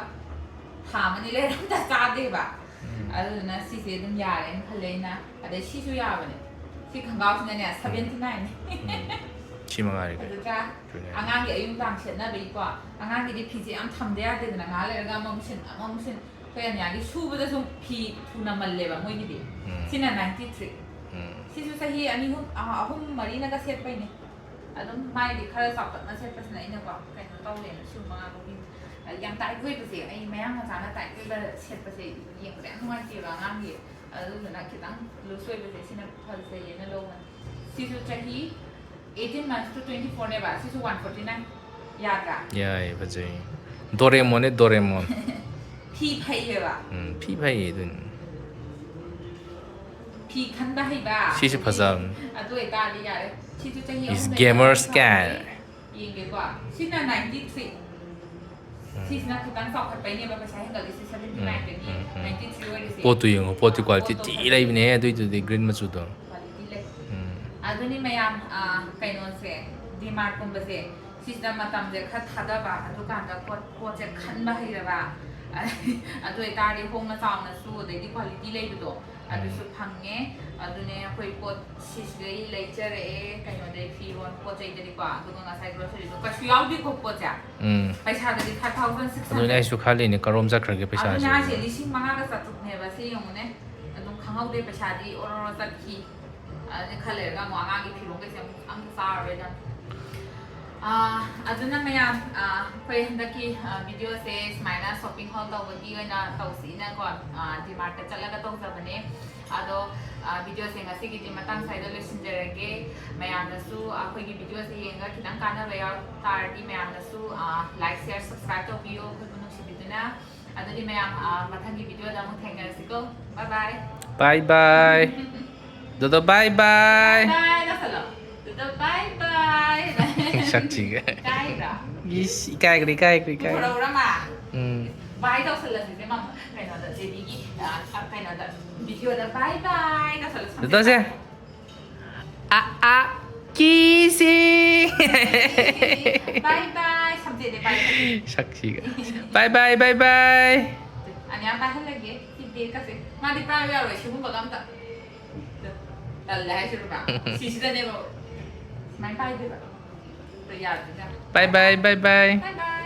ꯊꯥ ꯑꯃꯅꯤ ꯂꯩꯔ ꯑꯝꯇ ꯆꯥꯗꯦꯕ꯫ ꯎꯝ. ꯑꯗꯨꯗꯨꯅ ꯁꯤꯁꯦ ꯑꯗꯨꯝ ꯌꯥꯔꯦꯅ ꯈꯜꯂꯦ ꯑꯩꯅ꯫ ꯑꯗꯩ ꯁꯤꯁꯨ ꯌꯥꯕꯅꯦ꯫ ꯁꯤ ꯈꯣꯡꯒ꯭ꯔꯥꯎꯁꯤꯅꯅꯦ, seventy nine ꯅꯦ꯫ ꯁꯤ ꯃꯉꯥꯏꯔꯦ ꯀꯩꯅꯣ꯫ ꯐꯖꯗ꯭ꯔꯥ? ꯆꯨꯅꯦ꯫ ꯑꯉꯥꯡꯒꯤ ꯑꯌꯨꯛ ꯅꯨꯡꯗꯥꯡ ꯁꯦꯠꯅꯕꯒꯤꯀꯣ꯫ ꯑꯉꯥꯡꯒꯤꯗꯤ ꯐꯤꯁꯦ ꯌꯥꯝ ꯊꯝꯗ ꯌꯥꯗꯦꯗꯅ, ꯉꯥꯏꯍꯥꯛ ꯂꯩꯔꯒ ꯑꯃꯃꯨꯛ ꯁꯤꯟ ꯑꯃꯃꯨꯛ ꯁꯤꯟ꯫ ꯑꯩꯈꯣꯏ ꯑꯅꯤꯌꯥꯒꯤ ꯁꯨꯕꯗꯁꯨ ꯐꯤ ꯊꯨꯅ ꯃꯜꯂꯦꯕ ꯃꯣꯏꯒꯤꯗꯤ꯫ ꯎꯝ꯫ ꯁꯤꯅ ninety three꯫ ꯎꯝ꯫ ꯁꯤꯁꯨ ꯆꯍꯤ ꯑꯅꯤ ꯑꯍꯨꯝ, ꯑ, ꯑꯍꯨꯝ ꯃꯔꯤꯅꯒ ꯁꯦꯠꯄꯩꯅꯦ꯫ ꯑꯗꯨꯝ ꯃꯥꯏꯗꯤ ꯈꯔ ꯆꯥꯎꯇꯛꯅ ꯁꯦꯠꯄꯁꯤꯅ ꯑꯩꯅꯀꯣ ꯀꯩꯅꯣ ꯇꯧꯔꯦꯅ ꯁꯤ ꯃꯉꯥ ꯂꯧꯕꯤꯕ꯫ ꯌꯥꯝ tight ꯑꯣꯏꯕꯁꯦ, ꯑꯩ ꯃꯌꯥꯡ ꯃꯆꯥꯅ tight ꯑꯣꯏꯕ ꯁꯦꯠꯄꯁꯦ ꯌꯦꯡꯕꯗ ꯌꯥꯝ ꯅꯨꯡꯉꯥꯏꯇꯦꯕ ꯑꯉꯥꯡꯒꯤ꯫ ꯑꯗꯨꯗꯨꯅ ꯈꯤꯇꯪ loose ꯑꯣꯏꯕꯁꯦ ꯁꯤꯅ ꯐꯖꯩꯌꯦꯅ ꯂꯧꯕꯅꯦ꯫ ꯁꯤꯁꯨ ꯆꯍꯤ eighteen months to twenty four ꯅꯦꯕ꯫ ꯁꯤꯁꯨ one forty nine꯫ ꯌꯥꯗ꯭ꯔꯥ? ꯌꯥꯏ, ꯐꯖꯩ꯫ ꯗꯣꯔꯦꯃꯣꯟꯅꯦ, ꯗꯣꯔꯦꯃꯣꯟ꯫ ꯐꯤ ꯐꯩꯌꯦꯕ꯫ ꯎꯝ, ꯐꯤ ꯐꯩꯌꯦ ꯑꯗꯨꯅꯤ꯫ ꯐꯤ ꯈꯟꯕ ꯍꯩꯕ꯫ ꯁꯤꯁꯨ ꯐꯖꯕꯅꯤ꯫ ꯑꯗꯨ ꯑꯣꯏꯇꯥꯔꯗꯤ ꯌꯥꯔꯦ꯫ ꯁꯤꯁꯨ ꯆꯍꯤ Is ꯑꯍꯨꯝꯗ gamers ꯌꯥꯔꯦ꯫ ꯀꯥꯏ꯫ ꯌꯦꯡꯒꯦꯀꯣ꯫ ꯁꯤꯅ ninety three꯫ ꯁꯤꯁꯤꯅ ꯈꯤꯇꯪ ꯆꯥꯎꯈꯠꯄꯩꯅꯦꯕ ꯄꯩꯁꯥ ꯍꯦꯟꯒꯠꯂꯤꯁꯦ, seventy nine ꯗꯒꯤ ꯎꯝ, ꯎꯝ꯫ ninety three ꯑꯣꯏꯔꯤꯁꯦ꯫ ꯄꯣꯠꯇꯨ ꯌꯦꯡꯉꯣ, ꯄꯣꯠꯇꯤ ꯑꯥ, quality ꯄꯣꯠꯇꯣ ꯊꯤ ꯐꯖꯩ꯫ ꯂꯩꯕꯅꯦꯍꯦ ꯑꯗꯨꯏꯗꯨꯗꯤ, green ꯃꯆꯨꯗꯣ꯫ Quality ꯂꯩ꯫ ꯎꯝ꯫ ꯑꯗꯨꯅꯤ ꯃꯌꯥꯝ, ꯑꯥ, ꯀꯩꯅꯣꯁꯦ, D Mart ꯀꯨꯝꯕꯁꯦ, ꯁꯤꯁꯤꯗ ꯃꯇꯝꯁꯦ ꯈꯔ ꯊꯥꯗꯕ, ꯑꯗꯨꯀꯥꯟꯗ ꯄꯣꯠ, ꯄꯣꯠꯁꯦ ꯈꯟꯕ ꯍꯩꯔꯕ, ꯑꯗꯨ ꯑꯣꯏꯇꯥꯔꯗꯤ ꯍꯣꯡꯅ ꯆꯥꯎꯅꯁꯨ, ꯑꯗꯩꯗꯤ quality ꯂꯩꯕꯗꯣ, ꯑꯗꯨꯁꯨ ꯐꯪꯉꯦ꯫ ꯑꯗꯨꯅꯦ ꯑꯩꯈꯣꯏ ꯄꯣꯠ ꯁꯤꯁꯤꯗꯩ ꯂꯩꯖꯔꯛꯑꯦ, ꯀꯩꯅꯣꯗꯩ ꯐꯤꯔꯣꯟ ꯄꯣꯠ ꯆꯩꯗꯗꯤꯀꯣ, ꯑꯗꯨꯒ ꯉꯁꯥꯏ groceryꯗꯣ ꯀꯩꯁꯨ ꯌꯥꯎꯗꯦꯀꯣ ꯄꯣꯠꯁꯦ꯫ ꯎꯝ꯫ ꯄꯩꯁꯥꯗꯗꯤ five thousand six hundred꯫ ꯑꯗꯨꯅꯦ ꯑꯩꯁꯨ ꯈꯜꯂꯤꯅꯦ, ꯀꯔꯣꯝ ꯆꯠꯈ꯭ꯔꯒꯦ ꯑꯗꯨꯅꯦ ꯍꯥꯏꯁꯦ, ꯄꯩꯁꯥꯁꯦ꯫ ꯂꯤꯁꯤꯡ ꯃꯉꯥꯒ ꯆꯥꯇ꯭ꯔꯨꯛꯅꯦꯕ, ꯁꯤ ꯌꯦꯡꯉꯨꯅꯦ꯫ ꯑꯗꯨꯝ ꯈꯪꯍꯧꯗꯦ, ꯄꯩꯁꯥꯗꯤ ꯑꯣꯔꯣ ꯑꯣꯔꯣ ꯆꯠꯈꯤ꯫ ꯑꯗꯨꯅ ꯈꯔ ꯂꯩꯔꯒ ꯑꯃꯨꯛ ꯑꯉꯥꯡꯒꯤ ꯐꯤꯔꯣꯟꯈꯩꯁꯦ ꯑꯃꯨꯛ ꯑꯝꯇ ꯆꯥꯔꯔꯣꯏꯗ꯫ ꯑꯥ, ꯑꯗꯨꯅ ꯃꯌꯥꯝ, ꯑꯥ, ꯑꯩꯈꯣꯏ ꯍꯟꯗꯛꯀꯤ, ꯑꯥ, videoꯁꯦ ꯁꯨꯃꯥꯏꯅ shopping haul ꯇꯧꯕꯒꯤ ꯑꯣꯏꯅ ꯇꯧꯁꯤꯅꯀꯣ, ꯑꯥ, D Martꯇ ꯆꯠꯂꯒ ꯇꯧꯖꯕꯅꯦ꯫ ꯑꯗꯣ, ꯑꯥ, videoꯁꯦ ꯉꯁꯤꯒꯤꯗꯤ ꯃꯇꯥꯡ ꯁ꯭ꯋꯥꯏꯗ ꯂꯣꯏꯁꯤꯟꯖꯔꯒꯦ꯫ ꯃꯌꯥꯝꯅꯁꯨ ꯑꯩꯈꯣꯏꯒꯤ videoꯁꯦ ꯌꯦꯡꯉꯒ ꯈꯤꯇꯪ ꯀꯥꯟꯅꯕ ꯌꯥꯎ ꯇꯥꯔꯗꯤ ꯃꯌꯥꯝꯅꯁꯨ, ꯑꯥ, like, share, subscribe ꯇꯧꯕꯤꯌꯨ ꯑꯩꯈꯣꯏꯕꯨ ꯅꯨꯡꯁꯤꯕꯤꯗꯨꯅ꯫ ꯑꯗꯨꯗꯤ ꯃꯌꯥꯝ, ꯑꯥ, ꯃꯊꯪꯒꯤ videoꯗ ꯑꯃꯨꯛ ꯊꯦꯡꯅꯔꯁꯤꯀꯣ꯫ Bye bye꯫ Bye bye꯫ ꯗꯣꯗꯣ bye bye꯫ Bye ꯇꯧꯁꯜꯂꯣ꯫ ꯗꯣꯗꯣ bye bye꯫ ꯁꯛꯁꯤꯒ꯫ ꯏꯀꯥꯏꯗ꯭ꯔꯥ? ꯏꯁ, ꯏꯀꯥꯏꯒ꯭ꯔꯦ, ꯏꯀꯥꯏꯒ꯭ꯔꯦ, ꯏꯀꯥꯏꯒ꯭ꯔꯦ꯫ ꯄꯨꯊꯣꯔꯛꯎꯔꯃ? ꯎꯝ꯫ Bye ꯇꯧꯁꯜꯂꯁꯤꯁꯦ ꯃꯥꯃ꯫ ꯀꯩꯅꯣꯗ, ꯗꯦꯗꯤꯒꯤ, ꯑꯥ, ꯀꯩꯅꯣꯗ, videoꯗ bye bye ꯇꯧꯁꯜꯂꯣ꯫ ꯗꯣꯗꯣꯁꯦ꯫ ꯑ, ꯑ, ꯀꯤꯁꯤ꯫ Bye bye꯫ ꯁꯝꯖꯦꯠꯅꯦ bye꯫ ꯁꯛꯁꯤꯒ꯫ Bye bye, bye bye꯫ ꯑꯅꯤꯌꯥ ꯄꯥꯏꯍꯜꯂꯒꯦ꯫ ꯀꯦꯛꯀꯁꯦ ꯃꯥꯗꯤ ꯄꯥꯏꯕ ꯌꯥꯔꯣꯏ ꯁꯤꯒꯨꯝꯕꯒ ꯑꯝꯇ꯫ ꯇꯜꯂꯦ ꯍꯥꯏꯁꯤꯔꯨꯕ꯫ ꯁꯤꯁꯤꯗꯅꯦꯕ ꯁꯨꯃꯥꯏꯅ ꯄꯥꯏꯗꯣꯏꯕ꯫ ꯑꯗꯨ ꯌꯥꯗꯣꯏꯅꯦ꯫ Bye bye, bye bye. Bye bye.